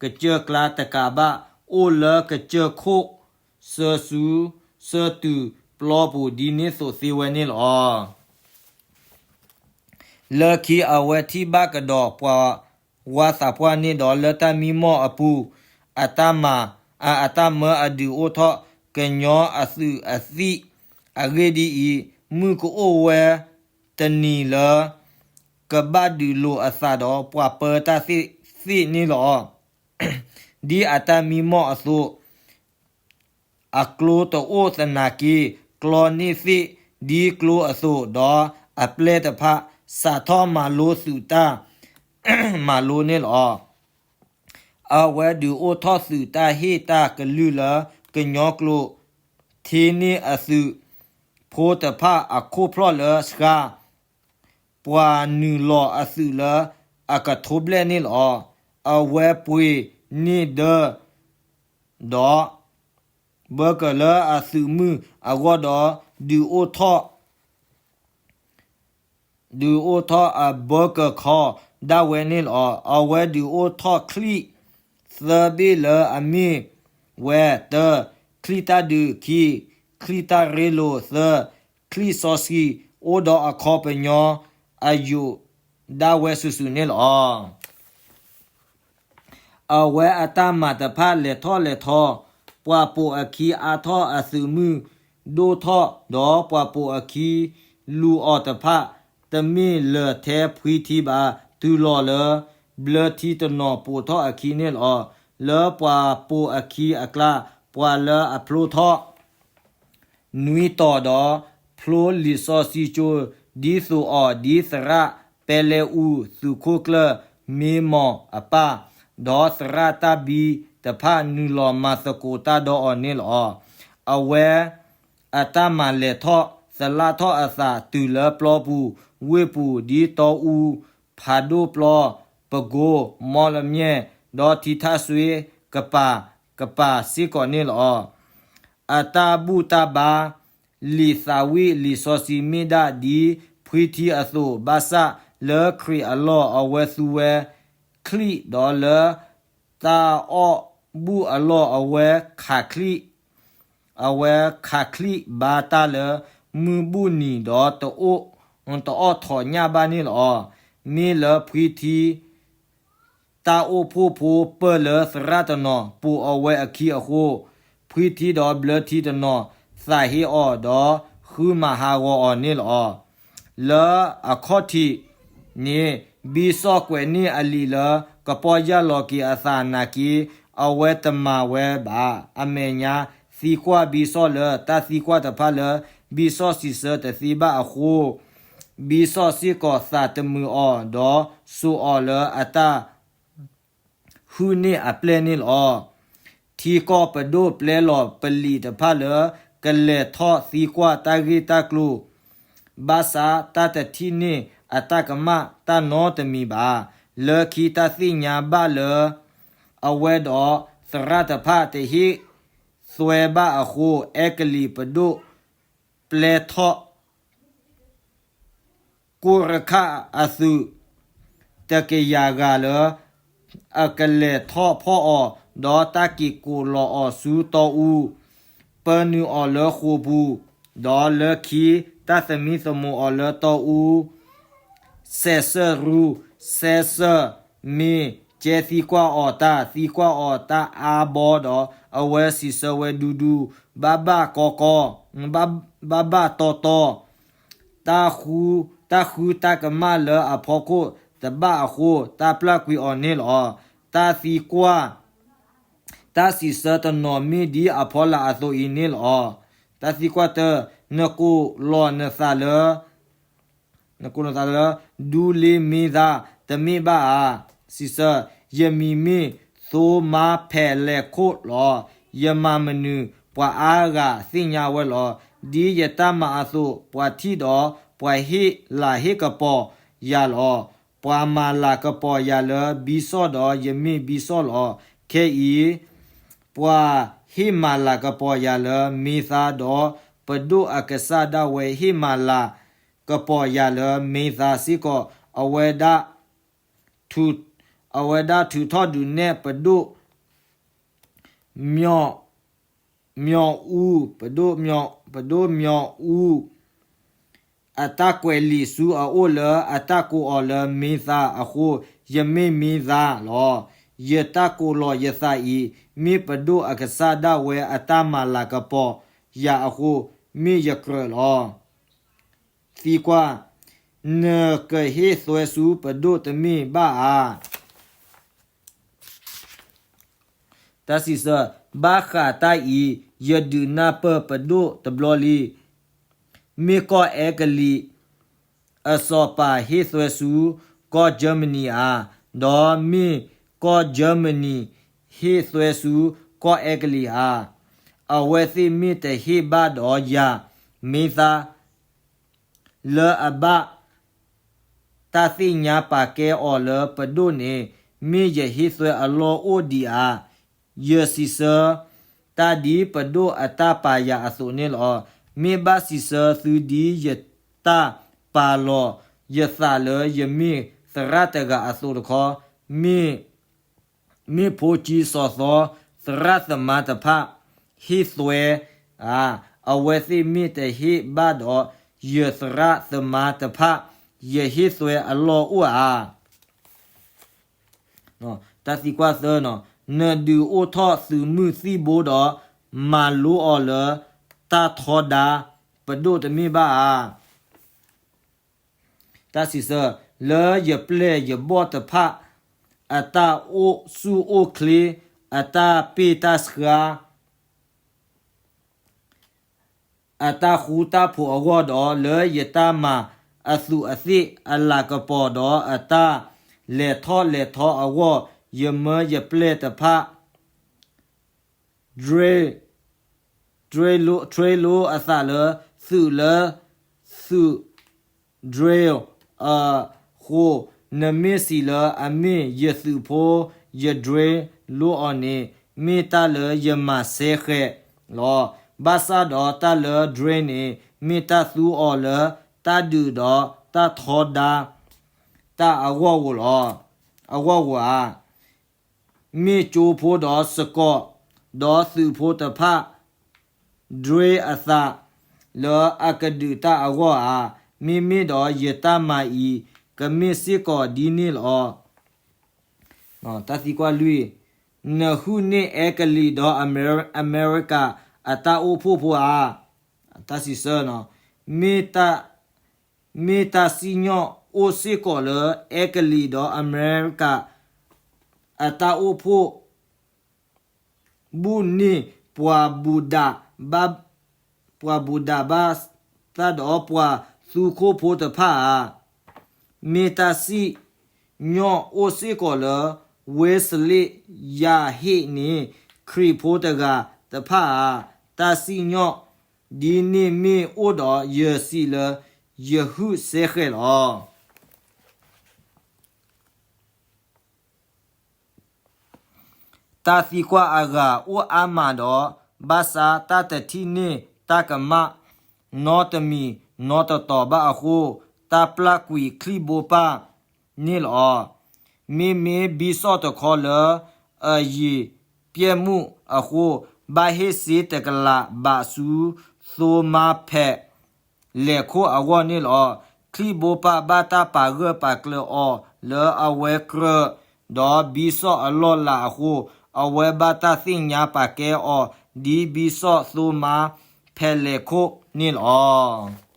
ကစၢၢ်ကျါတကးဘၣ် အိၣ်လၢကစၢၢ်ခိၣ် ဆၢဆူဆၢတုၤပျီပူၤ ဒ်န့ၣ်သိးသ့ဝဲန့ၣ်လီၤ. လၢခံအဝဲထံၣ်ဘၣ်ကဒီးပှၤဝၤသးပှၢ်န့ၣ်ဒီး လၢတၢ်မံမီၢ်အပူၤ အတၢ်မၤ အတၢ်မၢအဒုးအိၣ်ထီၣ် ကညီအသုးအသံၣ် အဂ့ၢ်ဒ်အံၤ, မုၢ်ကအိၣ်ဝဲတနံၤလၢ ကဘၣ်ဒုးလိာ်အသးဒီးပှၤပၢတၢ်သ့ၣ်သ့ၣ်န့ၣ်လီၤ. ဒ်အတၢ်မံမီၢ်အသိး အကျိတအိၣ်သနာ်က့ ကျီန့ၢ်သ့ၣ်ဒ်ကျိအသိး, ဒီးအပျဲၢ်တဖၣ် စးထီၣ်မၤလိသုးတၢ်မၤလိန့ၣ်လီၤ. အဝဲဒုးအိၣ်ထီၣ်သုးတၢ်ဟ့ၣ်တၢ်ကလုၢ်လၢကညီကျိာ်, ထံန့ၢ်အသုးဖိတဖၣ်အခိၣ်ဖျီၣ်လၢဆှါ ပှၤနုာ်လီၤအသုးလၢအကထိဘျဲၣ်န့ၣ်လီၤ. အဝဲပှ့ၤန့ၢ်ဒၢ ဒီး ဘၢကၢၤလၢအသုးမုၢ်အဂီၢ်ဒီး ဒုးအိၣ်ထီၣ် ဒုးအိၣ်ထီၣ်အဘၢကၢၤခီဒၣ်ဝဲန့ၣ်လီၤ. အဝဲဒုးအိၣ်ထီၣ်ချံၣ်သၢဘ့ၣ်လၢအမ့ၢ်ဝဲ, တၢ, ချံၣ်တၢ်ဒုး, ခံ, ချံၣ်တၢ်ရ့လိာ်, သၢ, ချံၣ်စီဆှံ, အိၣ်ဒီးအခီပညီအယိာ်ဒၣ်ဝဲစုာ်စုာ်န့ၣ်လီၤ. အဝဲအတၢ်မၤတဖၣ်လဲၤထီၣ်လဲၤထီ, ပှၤပိာ်အခံအါထီၣ်အသုးမုၢ်ဒိၣ်ထီၣ်, ဒီးပှၤပိာ်အခံလူၤအီၤတဖၣ် တမ့ၢ်လၢာ်ထဲဖှံထံဘၣ်, တုၤလီၤလၢဘျၢထံတနီၤပိာ်ထီၣ်အခံန့ၣ်လီၤ. လၢပှၤပိာ်အခံအကျါ, ပှၤလၢအဖျိထီၣ် နွံတီၤဒီး ဖျိလံာ်စီဆှံကၠိ ဒ်သိးအီၤ ဒ်သရၣ်ပဲလဲအူ သုးခိၣ်ကျၢၢ်မ့မီၢ်အပၢ်, ဒီးသရၣ်တၢ်ဘံတဖၣ်နုာ်လီၤမၤသကိးတၢ်ဒီးအီၤန့ၣ်လီၤ. အဝဲအတၢ်မၤလဲၤထီၣ်သလၣ်ထီၣ်အသးတုၤလၢပျီပူၤဝ့ၢ်ပူၤ ဒ်တီအူ, ဖးဒိၣ်ပျီ, ပကိ, မီလမၠဲၣ်, ဒီးထံထၣ်စွ့ကပၤကပၤစ့ၢ်ကီးန့ၣ်လီၤ. အတၢ်ဘူၣ်တၢ်ဘါ လံာ်သးဝံၣ်လံာ်စီဆှံမ့ၢ်ဒၣ်ဒ်ဖှံထံအသိး, ဘၣ်ဆၣ်လၢခရံာ်အလီၢ် အဝဲသူဝဲချံၣ်, ဒီးလၢတၢ်အီၣ် ဘူၣ်အလီၢ်အဝဲခးချံၣ်, အဝဲခးချံၣ်ဘါတၢ်လၢမုၢ်ဘူၣ်နံၤဒီးတအိၣ်, တအီၣ်ထိးညၣ်ဘၣ်န့ၣ်လီၤ. မ့ၢ်လၢဖှံထံ တၢ်အိၣ်ဖှိၣ်ဖိပၢၢ်လၢသရၣ်တနီၤပိာ်အီၤဝဲအခံအဃိ, ဖှံထံဒီးဘျၢထံတနီၤသးဟ့အီၤဒီးဃုမၤဟးဂီၤအီၤန့ၣ်လီၤ. လၢအခီၣ်ထံးန့ၣ် ဘံစီၣ်ကွဲးန့ၢ်အလံာ်လၢကပီၢ်ယၢ်လီၤက့ၤအသးနာ်က့, အဝဲတမၤဝဲဘၣ်. အမဲာ်ညါသံကွၢ်ဘံစီၣ်လၢတၢ်သံကွၢ်တဖၣ်လၢဘံစီၣ်စံးဆၢတသ့ဘၣ်အဃိ, ဘံစီၣ်စ့ၢ်ကီးသးတမုာ်အီၤဒီးစိာ်အီၤလၢအတၢ် ဟုၣ်န့ၢ်အပျဲၢ်န့ၣ်လီၤ. ထံကီၢ်ပဒိၣ်ပျဲလီၤပလံာ်တဖၣ်လၢ ကလဲၤထီၣ်သံကွၢ်တၢ်ဂ့ၢ်တၢ်ကျိၤ, ဘၣ်ဆၣ်တၢ်တထံၣ်န့ၢ်အတၢ်ကမၣ်တၢ်နီတမံၤဘၣ်. လၢခံတၢ်သ့ၣ်ညါဘၣ်လၢ အဝဲဒီးသရၣ်တဖၣ်တဟ့ၣ်သွဲဘၣ်အဃိ, အဲကလံးပဒိၣ်ပျဲထီၣ် ကိၢ်ရခၣ်အသုး တကယၤဂၤလၢ အကလဲၤထီၣ်ဖီၣ်အီၤ, ဒီးတၢ်က့ၤကိးလီၤအီၤဆူတီအူ, ပၢနုာ်အီၤလၢဃိာ်ပူၤ, ဒီးလၢခံတၢ်သမံသမိးအီၤလၢတီအူ စဲးစၢၣ်ရူ, စဲးစၢၣ်မ့ၢ်ကဲသံကွၢ်အီၤတၢ်, သံကွၢ်အီၤတၢ်အါဘီဒီး အဝဲစံးဆၢဝဲဒူဒူ, ဘၣ်ဘၣ်ကီကီ, ဘၣ်ဘၣ်တီတီ, တၢ်ဃု, တၢ်ဃုတၢ်ကမၣ်လၢအဖီခိၣ်တဘၣ်အဃိ, တၢ်ပျၢ်ကွံာ်အီၤန့ၣ်လီၤ. တၢ်သံကွၢ် တၢ်စံးဆၢတနီၤမ့ၢ်ဒ်အဖီလာ်အသိးအံၤန့ၣ်လီၤ. တၢ်သံကွၢ်တၢ, နကိးလီၤနသးလၢ နကိးလီၤနသးလၢ ဒူလ့မ့သါ တမ့ၢ်ဘၣ်ဧါ. စံးဆၢ, ယမံၤမ့ၢ်သိမါဖဲးလဲးခိၣ်လီၤ. ယမၤမနုၤပှၤအါဂၤသ့ၣ်ညါဝဲလီၤ. ဒ်ယတၢ်မၤအသိး ပှၤထံၣ်ဒီး ပှၤဟ့ၣ်လၤဟ့ၣ်ကပီၤယၤလီၤ. ပှၤမၤလၤကပီၤယၤလၢဘံစီၣ်ဒီး ယမ့ၢ်ဘံစီၣ်လီၤ. ခဲအံၤ ပှၤဟ့ၣ်မၤလၤကပီၤယၤလၢမ့သါဒီး ပဒိၣ်အကစၢ်ဒၣ်ဝဲဟ့ၣ်မၤလၤကပီၤယၤလၢမ့သါစ့ၢ်ကီး, အဝဲဒၣ်ထုး, အဝဲဒၣ်ထုးထီၣ်ဒုးနဲၣ်ပဒိၣ် မၠီၣ်, မၠီၣ်အူ, ပဒိၣ်မၠီၣ်, ပဒိၣ်မၠီၣ်အူ အတၢ်ကွဲးလံာ်ဆူအအိၣ်လၢ အတၢ်ကိးအီၤလၢမ့သါအဃိ, ယမ့ၢ်မ့သါလီၤ. ယတၢ်ကိးလီၤယသးအံၤ မ့ၢ်ပဒိၣ်အကစၢ်ဒၣ်ဝဲအတၢ်မၤလၤကပီၤယၤအဃိ, မ့ၢ်ယကြၢးလီၤ. သံကွၢ်, နကဟ့ၣ်သွဲဆူပဒိၣ်တမ့ၢ်ဘၣ်ဧါ. တၢ်စံးဆၢ, ဘၣ်ဃးတၢ်အံၤ ယဒုးနၢ်ပၢၢ်ပဒိၣ်တဘျီလံ. မ့ၢ်ကီၢ်အဲကလံး အစီၤပၤဟ့ၣ်သွဲဆူကီၢ်ကၠၢမနံၤဧါ, ဒီးမ့ၢ်ကီၢ်ကၠၢမနံၤဟ့ၣ်သွဲဆူကီၢ်အဲကလံးဧါ. အဝဲသ့ၣ်မ့ၢ်တဟ့ၣ်ဘၣ်ဒီးယၤ မ့သါ လၢအဘၣ်တၢ်သ့ၣ်ညါပာ်ကဲအီၤလၢပဒိၣ်န့ၣ် မ့ၢ်ယဟ့ၣ်သွဲအလီၢ်အိၣ်ဒံးဧါ. ယစံးဆၢတၢ်ဒ်ပဒိၣ်အတၢ်ပာ်ယၤအသိးန့ၣ်လီၤ. မ့ၢ်ဘၣ်စံးဆၢသုဒ်ယတၢ်ပာ်လီၤယသးလၢယမ့ၢ်သရၣ်တဂၤအသိးတခီ, မ့ၢ် မ့ၢ်ဖိကံစီၤသီ သရၣ်သမါတဖၣ် ဟ့ၣ်သွဲဧါ. အဝဲသ့ၣ်မ့ၢ်တဟ့ၣ်ဘၣ်ဒီး ယသရၣ်သမါတဖၣ် ယဟ့ၣ်သွဲအလီၢ်အိၣ်ဧါ. တၢ်သံကွၢ်သၢ, နဒုးအိၣ်ထီၣ်သုးမုၢ်သံၣ်ဘိဒီး မၤလိအီၤလၢတၢ်ထီဒါ ပဒိၣ်တမ့ၢ်ဘၣ်ဧါ. တၢ်စံးဆၢ, လၢယပျဲၢ်ယဘီၣ်တဖၣ် အတၢ်အိၣ်ဆူၣ်အိၣ်ချ့, အတၢ်ပ့ၢ်တၢ်ဆှါ, အတၢ်ဃူတၢ်ဖိးအဂီၢ်ဒီး လၢယတၢ်မၤအသူးအသ့ၣ်အလၤကပီၤဒီး အတၢ်လဲၤထီၣ်လဲၤထီအဂီၢ်, ယမၢယပျဲၢ်တဖၣ် ဒြ့ ဒြ့လိ ဒြ့လိအသးလၢသုးလၢသုး drill အဃိ, နမ့ၢ်စံးလၢအမ့ၢ်ယသုးဖိ ယ drill လိအီၤန့ၣ် မ့ၢ်တၢ်လၢယမၤစဲဃဲးလီၤ. ဘၣ်ဆၣ်ဒီးတၢ်လၢ drill န့ၣ် မ့ၢ်တၢ်သူအီၤလၢတၢ်ဒုးဒီးတၢ်ထီဒါ တၢ်အဂီၢ်ဧိၤလီၤ, အဂီၢ်ဧိၤဧါ. မ့ၢ်ကၠိဖိဒီးစကီး, ဒီးသုးဖိတဖၣ် ဒြ့အသးလၢအကဒုးတၢ်အဂီၢ်ဧါ. မ့မ့ၢ်ဒီးယတၢ်မၤအံၤ ကမ့ၢ်စ့ၢ်ကီးဒ်န့ၣ်လီၤ. တၢ်သံကွၢ်လွံၢ်, နဟုၣ်န့ၢ်အဲကလံးဒီးအမဲရကၤအတၢ်အိၣ်ဖှိၣ်ဖိဧါ. တၢ်စံးဆၢ, မ့ၢ်တၢ်စံၣ်ညီၣ်အိၣ်စ့ၢ်ကီးလၢ အဲကလံးဒီးအမဲရကၤ အတၢ်အိၣ်ဖှိၣ် ဘူၣ်န့ၢ်ပှၤဘူၣ်ဒးဘၣ်, ပှၤဘူၣ်ဒးဘၣ်သးဒီးပှၤသူခိၣ်ဖိတဖၣ်ဧါ. မ့ၢ်တၢ်စံၣ်ညီၣ်အိၣ်စ့ၢ်ကီးလၢ ဝ့စလ့ယၤဟ့ၣ်န့ၣ် ခရံာ်ဖိတဂၤတဖၣ်ဧါ. တၢ်စံၣ်ညီၣ်ဒ်န့ၣ်မ့ၢ်အိၣ်ဒီး ယစံးလၢယဟုၣ်စဲဃဲးလီၤ. တၢ်သံကွၢ်အဂၤအိၣ်အါမးဒီး ဘၣ်ဆၣ်တၢ်တထံၣ်န့ၢ်တၢ်ကမၣ် နီတမံၤနီတတီၤဘၣ်အဃိ, တၢ်ပျၢ်ကွံာ်ချံၣ်ဘိပၢ်န့ၣ်လီၤ. မ့မ့ၢ်ဘံစီၣ်တခီလၢအယံာ်ပျဲၢ်မုၣ်အဃိ, ဘၣ်ဟ့ၣ်စ့တကလးဘးဆူသိမါဖဲး လဲၤခိၣ်အဂီၢ်န့ၣ်လီၤ. ချံၣ်ဘိပၢ်ဘၣ်တၢ်ပာ်ဂၢၢ်ပာ်ကျၢၤအီၤလၢအဝဲကြၢး ဒီးဘံစီၣ်အလီၢ်လၤအဃိ, အဝဲဘၣ်တၢ်သ့ၣ်ညါပာ်ကဲအီၤ ဒ်ဘံစီၣ်သိမါဖဲးလဲၤခိၣ်န့ၣ်လီၤ.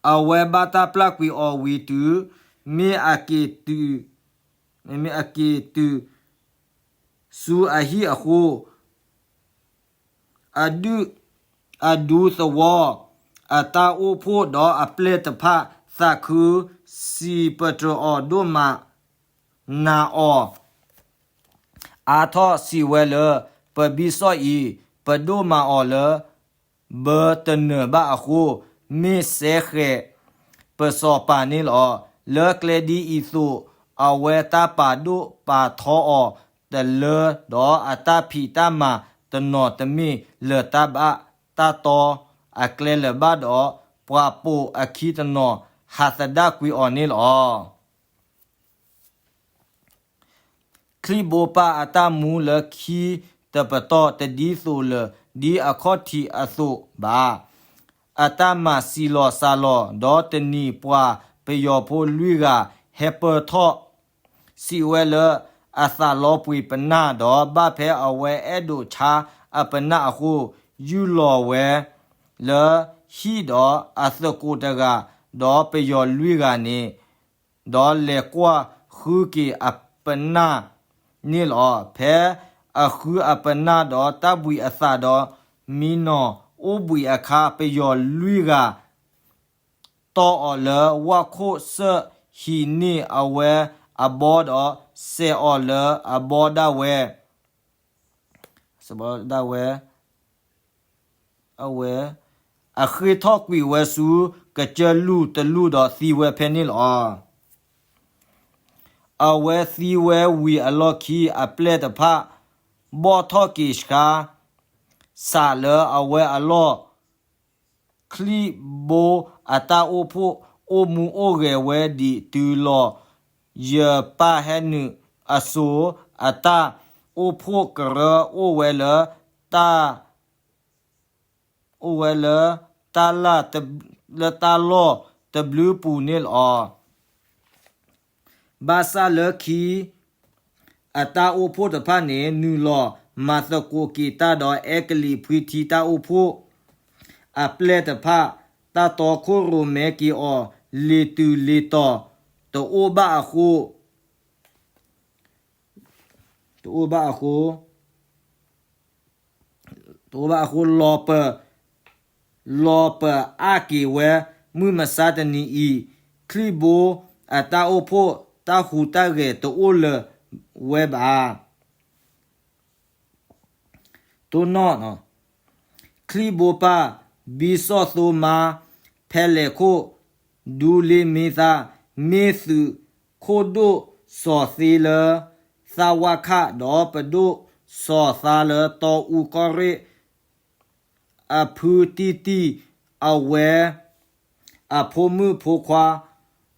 အဝဲဘၣ်တၢ်ပျၢ်ကွံာ်အီၤဝံၤတုၤ မ့ၢ်အက့ၤတုၤ, မ့ၢ်အက့ၤတုၤဆူအဟံၣ်အဃိ, အဒူသဝီအတၢ်အိၣ်ဖှိၣ်ဒီးအပျဲၢ်တဖၣ် သးခုစံးပတြၢၤအီၤဒိၣ်မး နာ်အီၤ အါထီၣ်စံးဝဲလၢ ပဘံစီၣ်အံၤ ပဒိၣ်မၤအီၤလၢဘၢတနၢၤဘၣ်အဃိ, မ့ၢ်စဲဃဲးပစီၤပၤန့ၣ်လီၤ. လၢကျဲဒ်အံၤအသိး, အဝဲတၢ်ပာ်ဒိၣ်ပာ်ထီအီၤတလၢ, ဒီးအတၢ်ဖံးတၢ်မၤတနီၤတမ့ၢ်လၢၤတၢ်ဘၣ်တၢ်တီအကျဲလၢၤဘၣ်ဒီး, ပှၤပိာ်အခံတနီၤဟးသဒၣ်ကွံာ်အီၤန့ၣ်လီၤ. ချံၣ်ဘိပၢ်အတၢ်မူလၢခံတပတီၢ်တဒ်သိးလၢၤဒ်အခီၣ်ထံးအသိးဘၣ်. အတၢ်မၤစံးလီၤစၢ်လီၤ, ဒီးတနံၤပှၤပယီၤဖိလွံၢ်ဂၤဟဲပၢၢ်ထီၣ် စံးဝဲလၢအသးလီၤပှ့ၤပနၢ်ဒီး ဘၣ်ဖဲအဝဲအဲၣ်ဒိးဆါအပနၢ်အဃိ, ယူၢ်လီၤဝဲလၢဟံၣ်ဒီးအသကိးတဂၤ, ဒီးပယီၤလွံၢ်ဂၤန့ၣ် ဒီးလဲၤကွၢ်ဃုက့ၤအပနၢ်န့ၣ်လီၤ. ဖဲအဃုအပနၢ်ဒီးတၢ်ဘှံးအသးဒီး မံနီၤအိၣ်ဘှံးအခါ ပယီၤလွံၢ်ဂၤ တီၢ်အီၤလၢဝၣ်ခိၣ်စၢၣ် ဟံးန့ၢ်အဝဲအဘီဒီး စဲးအီၤလၢအဘီဒၣ်ဝဲ ဒၣ်ဝဲ အဝဲ အဃ့ၢ်ထီၣ်ကွံာ်ဝဲဆူကစၢၢ်လူၢ်တလူၢ်ဒီးသံဝဲဖဲန့ၣ်လီၤ. အဝဲသံဝဲဝံၤအလီၢ်ခံ အပျဲၢ်တဖၣ် ဘီၣ်ထီၣ်က့ၤဆှါ စးလၢအဝဲအလီၢ် ချံၣ်ဘိအတၢ်အိၣ်ဖှိၣ် အိၣ်မူအိၣ်ဂဲၤဝဲဒံးတုၤလီၤ ယပၢ်ဟဲနုာ်အစိၤ အတၢ်အိၣ်ဖှိၣ်ကရၢအိၣ်ဝဲလၢ တၢ် အိၣ်ဝဲလၢ တၢ်လၢ် လၢတၢ်လီၢ်တဘျုးပူၤန့ၣ်လီၤ. ဘၣ်ဆၣ်လၢခံ အတၢ်အိၣ်ဖှိၣ်တဖၣ်န့ၣ် နုာ်လီၤမၤသကိးက့ၤတၢ်ဒီး အဲကလံးဖှံထံတၢ်အိၣ်ဖှိၣ် အပျဲၢ်တဖၣ် တၢ်တီခိၣ်ရိၣ်မဲက့ၤအီၤ လ့ၤတုၤလ့ၤတီၤ တအိၣ်ဘၣ်အဃိ တအိၣ်ဘၣ်အဃိ တအိၣ်ဘၣ်အဃိ လီၤပ လီၤပအါက့ၤဝဲ မုၢ်မဆါတနံၤအံၤ ချံၣ်ဘိအတၢ်အိၣ်ဖှိၣ် တၢ်ဟူးတၢ်ဂဲၤတအိၣ်လၢၤဝဲဘၣ်. တိၢ်နီၣ်, ချံၣ်ဘိပၢ် ဘံစီၣ်သိမါ ဖဲလဲၣ်ခိၣ် ဒူလ့မ့ၢ်သါ မ့ၢ်သုးခိၣ်ဒိၣ်စီၤသ့လၢ သးဝါခး ဒီးပဒိၣ်စီၤသါလၢတီအူကီၢ်ရ့ၣ် အဖုတံၢ်တံၢ် အဝဲ အဖိမုၣ်ဖိခွါ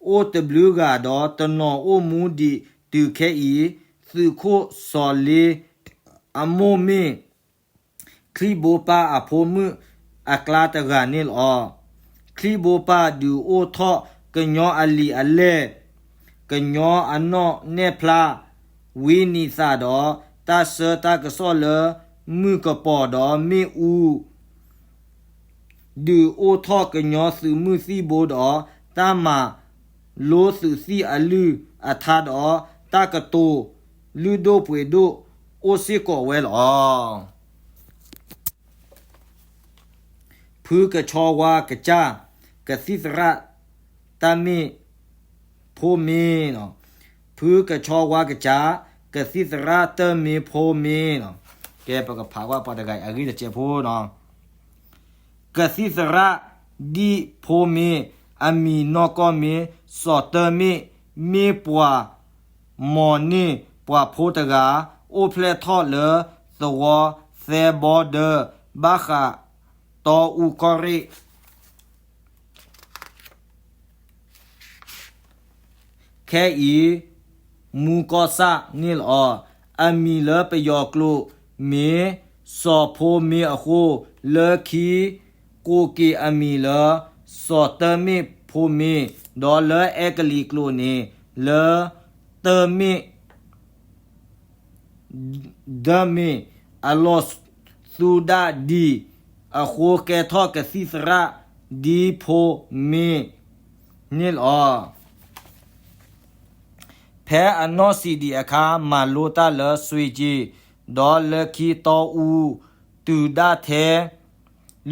အိၣ်တဘျုးဂၤဒီး တနီၤအိၣ်မူဒံးတုၤခဲအံၤ, သုးခိၣ်စီၤလ့အမိၢ်မ့ၢ် ချံၣ်ဘိပၢ်အဖိမုၣ်အကျါတဂၤန့ၣ်လီၤ. ချံၣ်ဘိပၢ်ဒုးအိၣ်ထီၣ်ကညီအလံာ်အလဲၢ်, ကညီအနီၣ်နဲၣ်ဖျါ ဝံနံၤသးဒီး တၢ်ဆၢတၢ်ကစီၣ်လၢမုၢ်ကပီၤဒီးမ့ၣ်အူ ဒုးအိၣ်ထီၣ်ကညီသုးမုၢ်သံၣ်ဘိဒီး တၢ်မၤလိသုးသံၣ်အလုၢ်အထါဒီး တၢ်ကတိၤလုၢ်ဒိၣ်ပှ့ၤဒိၣ်အိၣ်စ့ၢ်ကီးဝဲလီၤ. ဖုကဆီဝါကစၢ် ကသံၣ်သရၣ်တၢ်မ့ၢ်ဖိမ့ၢ်, ဖုကဆီဝါကစၢ် ကသံၣ်သရၣ်တၢ်မ့ၢ်ဖိမ့ၢ်, ကဲပကဖးကွၢ်ပှၤတဂၤအံၤအဂ့ၢ်တစဲးဖိနီၤ. ကသံၣ်သရၣ်ဒံၣ်ဖိမ့ၢ်, အမံၤနီၢ်ကီၢ်မ့ၢ် စီၤတၢ်မ့ၢ်, မ့ၢ်ပှၤမီၤန့ၢ်ပှၤဖိတဂၤ အိၣ်ဖျဲၣ်ထီၣ်လၢသဝီသဲဘီဒၢ ဘၣ်ဃးတီအူကီၢ်ရ့ၣ် ခဲအံၤ မူကီၢ်ဆၣ်န့ၣ်လီၤ. အမံၤလၢပယီၤကျိာ်မ့ၢ် စီၤဖိမ့ၢ်အဃိ, လၢခံကိးက့ၤအမံၤလၢ စီၤတၢ်မ့ၢ်ဖိမ့ၢ်, ဒီးလၢအဲကလံးကျိာ်န့ၣ် လၢတၢ်မ့ၢ် ဒၢမ့ၢ် အလီၤသူဒၣ်ဒံးအဃိ ကဲထီၣ်ကသံၣ်သရၣ်ဒံၣ်ဖိမ့ၢ်န့ၣ်လီၤ. ဖဲအနီၢ်ဆံးဒံးအခါ မၤလိတၢ်လၢစွ့ၤက့ၤ, ဒီးလၢခံတီအူ တုၤဒၣ်ထဲ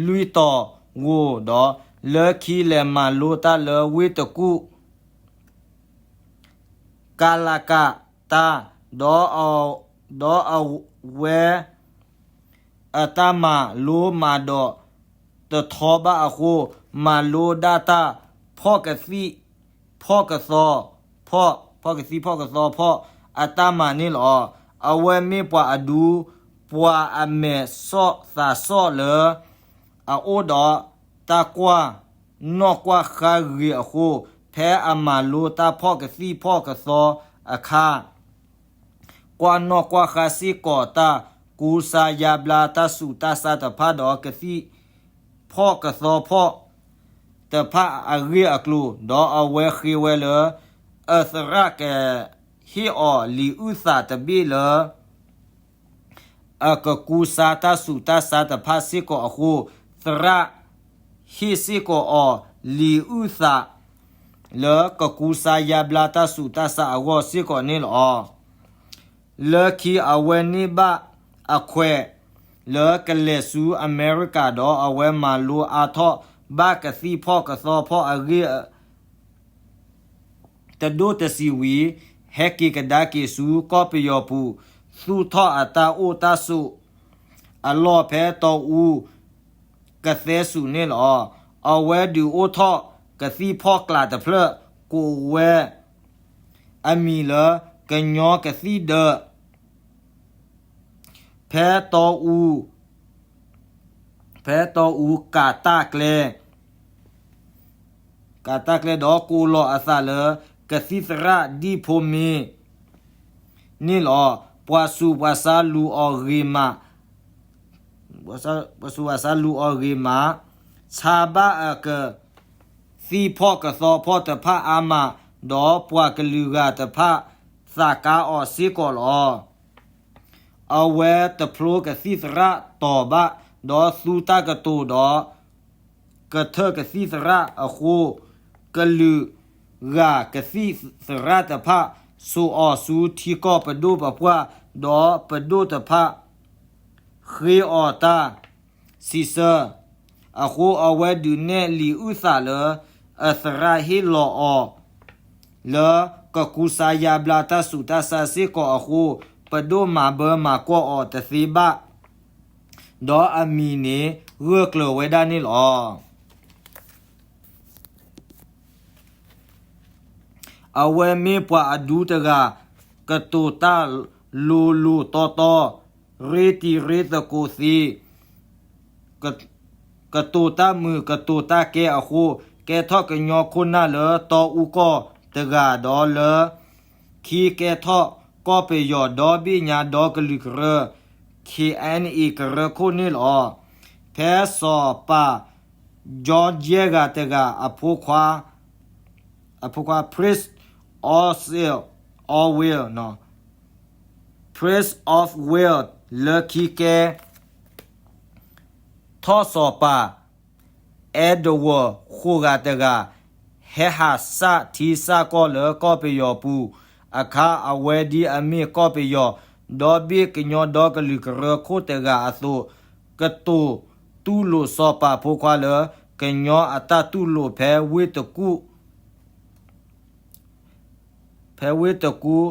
လွံၢ်တီၤဧိၤဒီး လၢခံလဲၤမၤလိတၢ်လၢဝ့ၢ်တကူၣ် ကလကတၢ်, ဒီးအဝဲ အတၢ်မၤလိမၤဒိးတထီဘၣ်အဃိ, မၤလိဒၣ်တၢ်ဖီၣ်ကသံၣ်ဖီၣ်ကသီဖီၣ်, ဖီၣ်ကသံၣ်ဖီၣ်ကသီဖီၣ်အတၢ်မၤန့ၣ်လီၤ. အဝဲမ့ၢ်ပှၤအဒူ ပှၤအမဲာ်စီၣ်သးစီၣ်လၢ အအိၣ်ဒီးတၢ်ကွၢ်နီၣ်ကွၢ်ဃါဂ့ၤအဃိ, ဖဲအမၤလိတၢ်ဖီၣ်ကသံၣ်ဖီၣ်ကသီအခါ, ကွၢ်နီၣ်ကွၢ်ဃါစ့ၢ်ကီးတၢ်ကူစါယါဘျါတၢ်ဆူးတၢ်ဆါတဖၣ်ဒီး ကသံၣ်ဖီၣ်ကသီဖီၣ်တဖၣ်အဂ့ၢ်အကျိၤ, ဒီးအဝဲဃ့ဝဲလၢ အသရၣ်ကဟ့ၣ်အီၤလံာ်အုၣ်သးတဘ့ၣ်လၢ အကကူစါတၢ်ဆူးတၢ်ဆါတဖၣ်စ့ၢ်ကီးအဃိ, သရၣ်ဟ့ၣ်စ့ၢ်ကီးအီၤလံာ်အုၣ်သး လၢကကူစါယါဘျါတၢ်ဆူးတၢ်ဆါအဂီၢ်စ့ၢ်ကီးန့ၣ်လီၤ. လၢခံအဝဲန့ၢ်ဘၣ်အခွဲး လၢကလဲၤဆူအမဲရကၤဒီး အဝဲမၤလိအါထီၣ်ဘၣ်ကသံၣ်ဖီၣ်ကသီဖီၣ်အဂ့ၢ် တဒိၣ်တဆံးဝံၤ, ဟဲက့ၤကဒါက့ၤဆူကီၢ်ပယီၤပူၤ, သူၣ်ထီၣ်အတၢ်အိၣ်တၢ်ဆိးအလီၢ်ဖဲတီအူကသဲစူၤန့ၣ်လီၤ. အဝဲဒုးအိၣ်ထီၣ်ကသံၣ်ဖီၣ်ကျးတဖျၢၣ် ကိးဝဲအမံၤလၢ ကညီကသံၣ်ဒၢ ဖဲတီအူ ဖဲတီအူကၤတၢ်ကျဲ ကၤတၢ်ကျဲဒီးကိးလီၤအသးလၢ ကသံၣ်သရၣ်ဒံၣ်ဖိမ့ၢ်န့ၣ်လီၤ. ပှၤဆူးပှၤဆါလူၤအီၤဂ့ၤမး ပှၤဆူးပှၤဆါလူၤအီၤဂ့ၤမး ဆါဘၣ်အကသံၣ်ဖီၣ်ကသီဖီၣ်တဖၣ်အါမး, ဒီးပှၤကလုာ်ဂၤတဖၣ်သးကါအီၤစ့ၢ်ကီးလီၤ. အဝဲတဖျိကသံၣ်သရၣ်တီၤဘၣ်, ဒီးသူတၢ်ကတိၤဒီး ကထၢၣ်ကသံၣ်သရၣ်အဃိ, ကလုာ်ဂၤကသံၣ်သရၣ်တဖၣ် ဆိးအီၤဆူထံကီၢ်ပဒိၣ်ပပှၢ်, ဒီးပဒိၣ်တဖၣ် ဃ့အီၤတၢ်စံးဆၢအဃိ, အဝဲဒုးနဲၣ်လံာ်အုၣ်သးလၢ အသရၣ်ဟ့ၣ်လီၤအီၤ လၢကကူစါယါဘျါတၢ်ဆူးတၢ်ဆါစ့ၢ်ကီးအဃိ, ပဒိၣ်မၤဘၢမၤကွီၢ်အီၤတသ့ဘၣ်, ဒီးအမံၤန့ၣ် ဂၢၢ်ကျၢၤဝဲဒၣ်န့ၣ်လီၤ. အဝဲမ့ၢ်ပှၤအဒူတဂၤ ကတိၤတၢ်လိၤလိၤတီတီ, ရ့တံၤရ့သကိးသ့, ကတိၤတၢ်မုာ်ကတိၤတၢ်ကဲအဃိ, ကဲထီၣ်ကညီခိၣ်နၢ်လၢတီအူကီၢ်တဂၤဒီးလၢ ခံကဲထီၣ်ကီၢ်ပယီၤဒီဘ့ၣ်ညါဒီကလုာ်ကရၢ ခ့ၣ်အဲၣ်အံၣ် ကရၢခိၣ်န့ၣ်လီၤ. ဖဲစီၤပၤ George ယဲၢ်ဂၤတဂၤအဖိခွါ အဖိခွါ Prince Orwell, Orwell နီၤ, Prince of Wales လၢခံကဲ ထီၣ်စီၤပၤ Edward ဃိးဂၤတဂၤ ဟဲဟးစၢ်ထံစၢ်ကီၢ်လၢကီၢ်ပယီၤပူၤအခါ အဝဲဒ်အမ့ၢ်ကီၢ်ပယီၤ ဒီဘ့ၣ်ကညီဒီကလုာ်ကရၢခိၣ်တဂၤအသိး ကတိၤတူၢ်လိာ်စီၤပၤဖိခွါလၢ ကညီအတၢ်တူၢ်လိာ်ဖဲဝ့ၢ်တကူၣ် ဖဲဝ့ၢ်တကူၣ်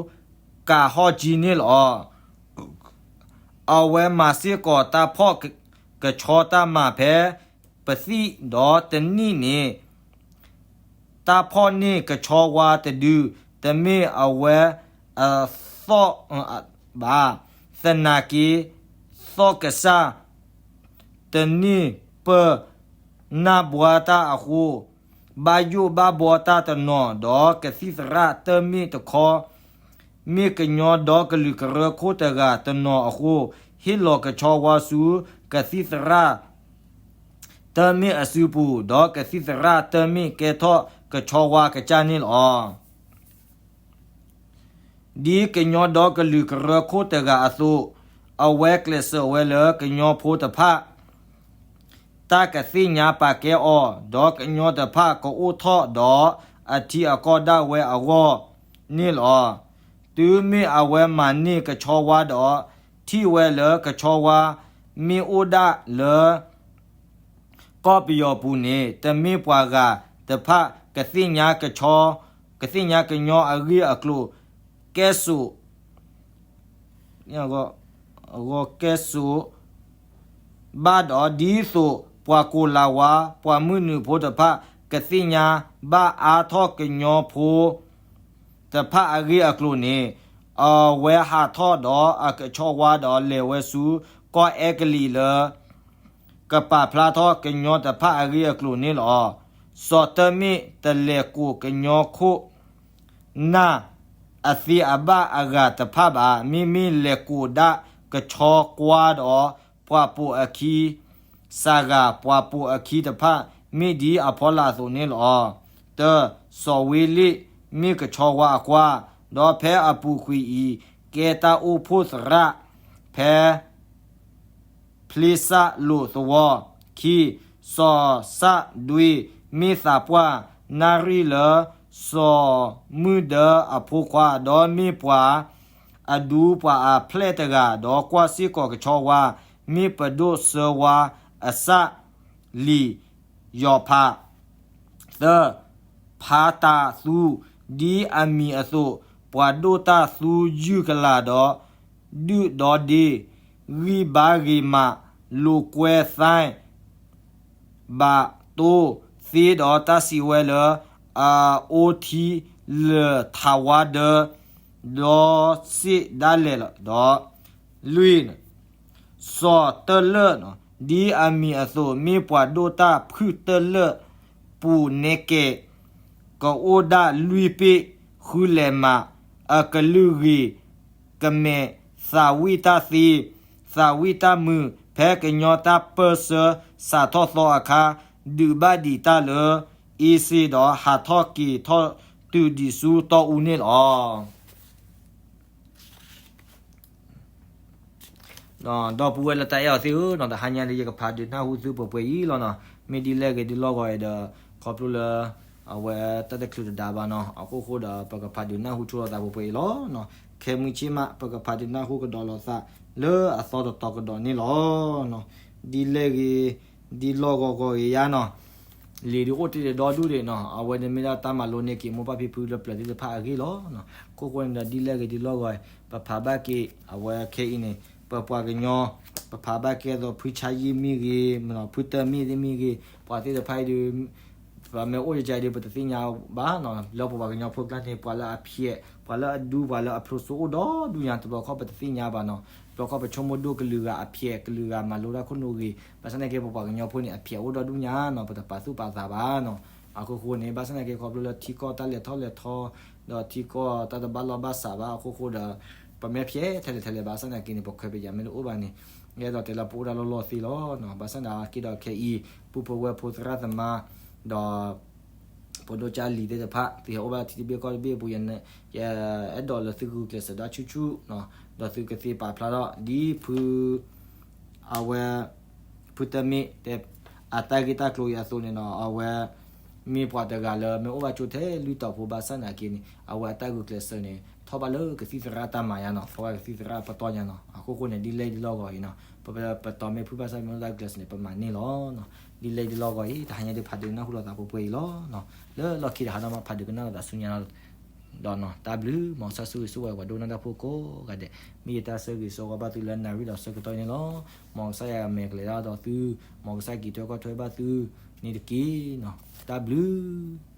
ကးဟီၣ်ကၠံန့ၣ်လီၤ. အဝဲမၤစ့ၢ်ကီးတၢ်ဖီၣ်ကဆှီတၢ်မၤဖဲ ပသံၣ်ဒီးတနံၣ်န့ၣ် တၢ်ဖီၣ်န့ၢ်ကဆီဝါတဒု တမ့ၢ်အဝဲအသီၣ်ဘၣ်. သနာ်က့ သီၣ်ကစၢ်တန့ၢ်ပၢၢ်နၢ်ဘှါတၢ်အဃိ ဘၣ်ယိၣ်ဘၣ်ဘှီတၢ်တနီၤ ဒီးကသံၣ်သရၣ်တမ့ၢ်တခီ မ့ၢ်ကညီဒီကလုာ်ကရၢခိၣ်တဂၤတနီၤအဃိ ဟ့ၣ်လီၤကဆီဝါဆူကသံၣ်သရၣ် တမ့ၢ်အစုပူၤ, ဒီးကသံၣ်သရၣ်တမ့ၢ်ကဲထီၣ်ကဆီဝါကစၢ်န့ၣ်လီၤ. ဒ်ကညီဒီကလုာ်ကရၢခိၣ်တဂၤအသိး, အဝဲကျဲးစၢးဝဲလၢကညီဖိတဖၣ် တၢ်ကသ့ၣ်ညါပာ်ကဲအီၤ, ဒီးကညီတဖၣ်ကအိၣ်ထီၣ်ဒီးအထံအကီၢ်ဒၣ်ဝဲအဂီၢ်န့ၣ်လီၤ. တုၤမ့ၢ်အဝဲမၤန့ၢ်ကဆီဝါဒီး ထံၣ်ဝဲလၢကဆီဝါမ့ၢ်အိၣ်ဒၣ်လၢ ကီၢ်ပယီၤပူၤန့ၣ် တမ့ၢ်ပှၤဂၤတဖၣ်ကသ့ၣ်ညါကဆီ, ကသ့ၣ်ညါကညီအဂ့ၢ်အကျိၤ ကဲစိာ် အဂီၢ်ကဲစိာ် ဘၣ်ဒီး ဒ်သိးပှၤကိးလၤဝါ ပှၤမုၢ်နုာ်ဖိတဖၣ် ကသ့ၣ်ညါဘၣ်အါထီၣ်ကညီဖိ တဖၣ်အဂ့ၢ်အကျိၤန့ၣ် အဝဲဟးထီၣ်ဒီးအကဆီဝါဒီးလဲၤဝဲဆူ ကီၢ်အဲကလံးလၢ ကပာ်ဖျါထီၣ်ကညီတဖၣ်အဂ့ၢ်အကျိၤန့ၣ်လီၤ. စီၤတၢၣ်မ့ၣ်တလဲၤကိးကညီခိၣ် နၢ်အသ့အဘၣ်အဂၤတဖၣ်ဘၣ်. မ့မ့ၢ်လဲၤကိးဒၣ်ကဆီကွါဒီး ပှၤပိာ်အခံ စှၤဂၤ ပှၤပိာ်အခံတဖၣ် မ့ၢ်ဒ်အဖီလာ်အသိးန့ၣ်လီၤ. တၢ, စီၤဝ့လ့ၣ် မ့ၢ်ကဆီဝါအကွၢ်, ဒီးဖဲအပူၤကွံာ်အံၤ ကဲတၢ်အိၣ်ဖှိၣ်သရၣ် ဖဲ ဖျ့စၣ်လိာ်သဝီ. ခံ, စီၤစၣ်ဒွ့ မ့ၢ်သးပှၢ်နၣ်ရံၣ်လၢ စီၤမုၢ်ဒၢအဖိခွါ ဒီးမ့ၢ်ပှၤအဒူပှၤအဖျဲၣ်တဂၤ, ဒီးကွၢ်စ့ၢ်ကီးကဆီဝါ မ့ၢ်ပဒိၣ်စၢဝါအစၢ်လံာ်ယီၤဖး. သၢ, ဖးတးသူ ဒ်အမံၤအသိး ပှၤဒိၣ်တၢ်သူယုၢ်ကလာ်ဒီး ဒုၣ်ဒီဒ့ ဂံၢ်ဘါဂ့ၤမး လိာ်ကွဲသဲ ဘၣ်တိသ့ဒီးတၢ်စံးဝဲလၢ အအိၣ်ထံလၢာ်ထးဝါဒၢ ဒီးစ့ၣ်ဒၣ်လဲာ်ဒီး လွံၢ်, စီၤတၢၢ်လၢၢ် ဒ်အမံၤအသိး မ့ၢ်ပှၤဒိၣ်တၢ်ဖုၣ်တၢၢ်လၢၢ်ပူၤနဲကဲး ကအိၣ်ဒၣ်လွံၢ်ပ့ၢ်ဃုလဲၤမး အကလုၢ်ဂ့ၤကမဲာ် သးဝံၣ်တၢ်သ့ သးဝံၣ်တၢ်မုာ် ဖဲကညီတၢ်ပၢၢ်ဆၢစးထီၣ်သီအခါ ဒုးဘၣ်ဒံးတၢ်လၢ အ့စ့ဒီး ဟးထီၣ်က့ၤထီၣ်တုၤဒံးဆူတီအူန့ၣ်လီၤ. ဒီပုၢ်ဝဲၢ်လၢတၢ်အဲၣ်အီၤသ့ၣ်ဧၢ, တဟါညါဒီး ယကဖးဒုးနၢ်ဟူသုပှဲၤပှဲၤအံၤလီၤနီၤ. မ့ၢ်ဒ်လဲၣ်ဂ့ၤဒ်လဲၣ်ဂ့ၤဒီး ခီဖျိလၢ အဝဲတၢ်တချုးတဒါဘၣ်နီၤ, အခိၣ်ဃိဒီး ပကဖးဒုးနၢ်ဟူထူလိာ်သးပှဲၤပှဲၤအံၤလီၤ. ခဲမုၢ်ဆ့ၣ်မး ပကဖးဒုးနၢ်ဟူကဒီးလိာ်သးလၢအသီတတီၤကဒီးန့ၣ်လီၤ. ဒ်လဲၣ်ဂ့ၤ ဒ်လဲၣ်ဂ့ၤဂ့ၤယါနီၤ, လံာ်ဒုးအိၣ်တ့ၢ်ဒီးဒူၣ်ဒံးနီၤ, အဝဲန့ၣ်မ့ၢ်ဒၣ်တၢ်မၤလိန့ၢ်က့ၤမိၢ်ပၢ်ဖံဖုလၢပျၢၤသ့ၣ်တဖၣ်အဂ့ၢ်လီၤ. ခိၣ်ဃိန့ၣ်ဒီး ဒ်လဲၣ်ဂ့ၤဒ်လဲၣ်ဂ့ၤ ပဖးဘၣ်က့ၤ အဝဲခဲအံၤန့ၣ် ပပှၤကညီ ပဖးဘၣ်ကဲသိးဖုဆါယံၣ်မ့ၢ်ဂ့ၤ, ဖုတၢၢ်မ့ၢ်သ့ၣ်မ့ၢ်ဂ့ၤ, ပှၤသ့ၣ်တဖၣ်အံၤဒီး ပမ့ၢ်အိၣ်ယကဒီး ပတသ့ၣ်ညါဘၣ်နီၤ, လၢပပှၤကညီဖိကျါန့ၣ် ပှၤလၢအဖျဲး ပှၤလၢအဒူ ပှၤလၢအဖျိစိအိၣ်ဒီဒူၣ်ညါ တဘျီခီပတသ့ၣ်ညါဘၣ်နီၤ, တဘျီခီပဆိကမိၣ်ဒိၣ်ကလုာ်ဂၤအဖျဲး ကလုာ်ဂၤမၤလိတၢ်ခိၣ်နူာ်ဂ့ၤ, ဘၣ်ဆၣ်သနာ်က့ ပပှၤကညီဖိန့ၣ် အဖျဲးအိၣ်ဒီဒူၣ်ညါနီၤ, ပတပာ်သူၣ်ပာ်သးဘၣ်နီၤ. အဃိဃိန့ၣ် ဘၣ်ဆၣ်သနာ်က့ ခီဖျိလၢထံကီၢ်တၢ်လဲၤထီၣ်လဲၤထီ ဒီးထံကီၢ်တၢ်တဘၣ်လီၢ်ဘၣ်စးဘၣ်အဃိဃိဒီး ပမဲာ်ဖျဲးထဲလဲၣ်ထဲလဲၣ်ဘၣ်ဆၣ်သနာ်က့န့ၣ် ပခွဲးပယာ်မ့ၢ်တအိၣ်ဘၣ်န့ၣ် ယအဲၣ်ဒိးတဲလၢပအိၣ်ဒၣ်လီၢ်လီၢ်သ့လီၤ. ဘၣ်ဆၣ်သနာ်က့ဒီးခဲအံၤ ပုၢ်ဖိဝဲၢ်ဖိသရၣ်သမါ ဒီး ဖိဒိၣ်ကၢ်လံၤသ့ၣ်တဖၣ် သုဟဲအိၣ်ဘၣ်ထံတဘ့ၣ်ကီၢ်တဘ့ၣ်အပူၤ ယအဲၣ်ဒိးလၢသုဂုာ်ကျဲးစၢးဒၣ်ဆူၣ်ဆူၣ် ဒီးသုကသ့ပာ်ဖျါထီၣ်ဒ်ဖု အဝဲ ဖုတမ့ၢ်တဲ အတၢ်ဂ့ၢ်တၢ်ကျိၤအံၤအသိးန့ၣ်ဒီး အဝဲ မ့ၢ်ပှၤတဂၤလၢမ့ၢ်အိၣ်ဘၣ်ကၠိထဲလွံၢ်တီၤဖိဘၣ်ဆၣ်သနာ်က့န့ၣ် အဝဲအတၢ်ဂုာ်ကျဲးစၢးန့ၣ် ထီၣ်ဘၣ်လၢကသံၣ်သရၣ်တၢ်မၤညါနီၤ, ထီၣ်ဘၣ်ကသံၣ်သရၣ်ပတီၢ်ညါနီၤ. အဃိဃိန့ၣ် ဒ်လဲၣ်ဒ်လဲၣ်ဂီၢ်အံၤနီၤ ပတီၢ်မ့ၢ်ဖုၣ်ဘၣ်ဆၣ်မ့ၢ်အိၣ်တၢ်ဂုာ်ကျဲးစၢးန့ၣ် ပမၤန့ၢ်လီၤ. ဒ်လဲၣ်ဒ်လဲၣ်ဂီၢ်အံၤ တဟါညါဒုးဖးဒုးကနၣ်ဟူလိာ်သးပှဲၤပှဲၤအံၤလီၤ. လၢလီၢ်ခံတဟါဒီးမ့ၢ်ဖးဒုးကနၣ်လိာ်သးဆူညါ ဒီးနီၤ တၢ်ဘျုး မ်ကစၢ်ဆိၣ်ဂ့ၤဆိၣ်ဝါပှၤဒိကနၣ်တၢ်ဖိကိးဂၤဒဲး, မ့ၢ်ယတၢ်ဆၢဂ့ၤဆၢဝါဘၣ်သုလၢနၣ်ရံၣ်ဒီးဆၢကတီၢ်အံၤန့ၣ်လီၤ. မ်ကစၢ်ယွၤမဲာ်ကလဲၤတၢ်ဒီးသု, မ်ကစၢ်က့ၤထွဲကီၢ်ထွဲဘၣ်သုန့ၣ်တက့ၢ်နီၤ. တၢ်ဘျုး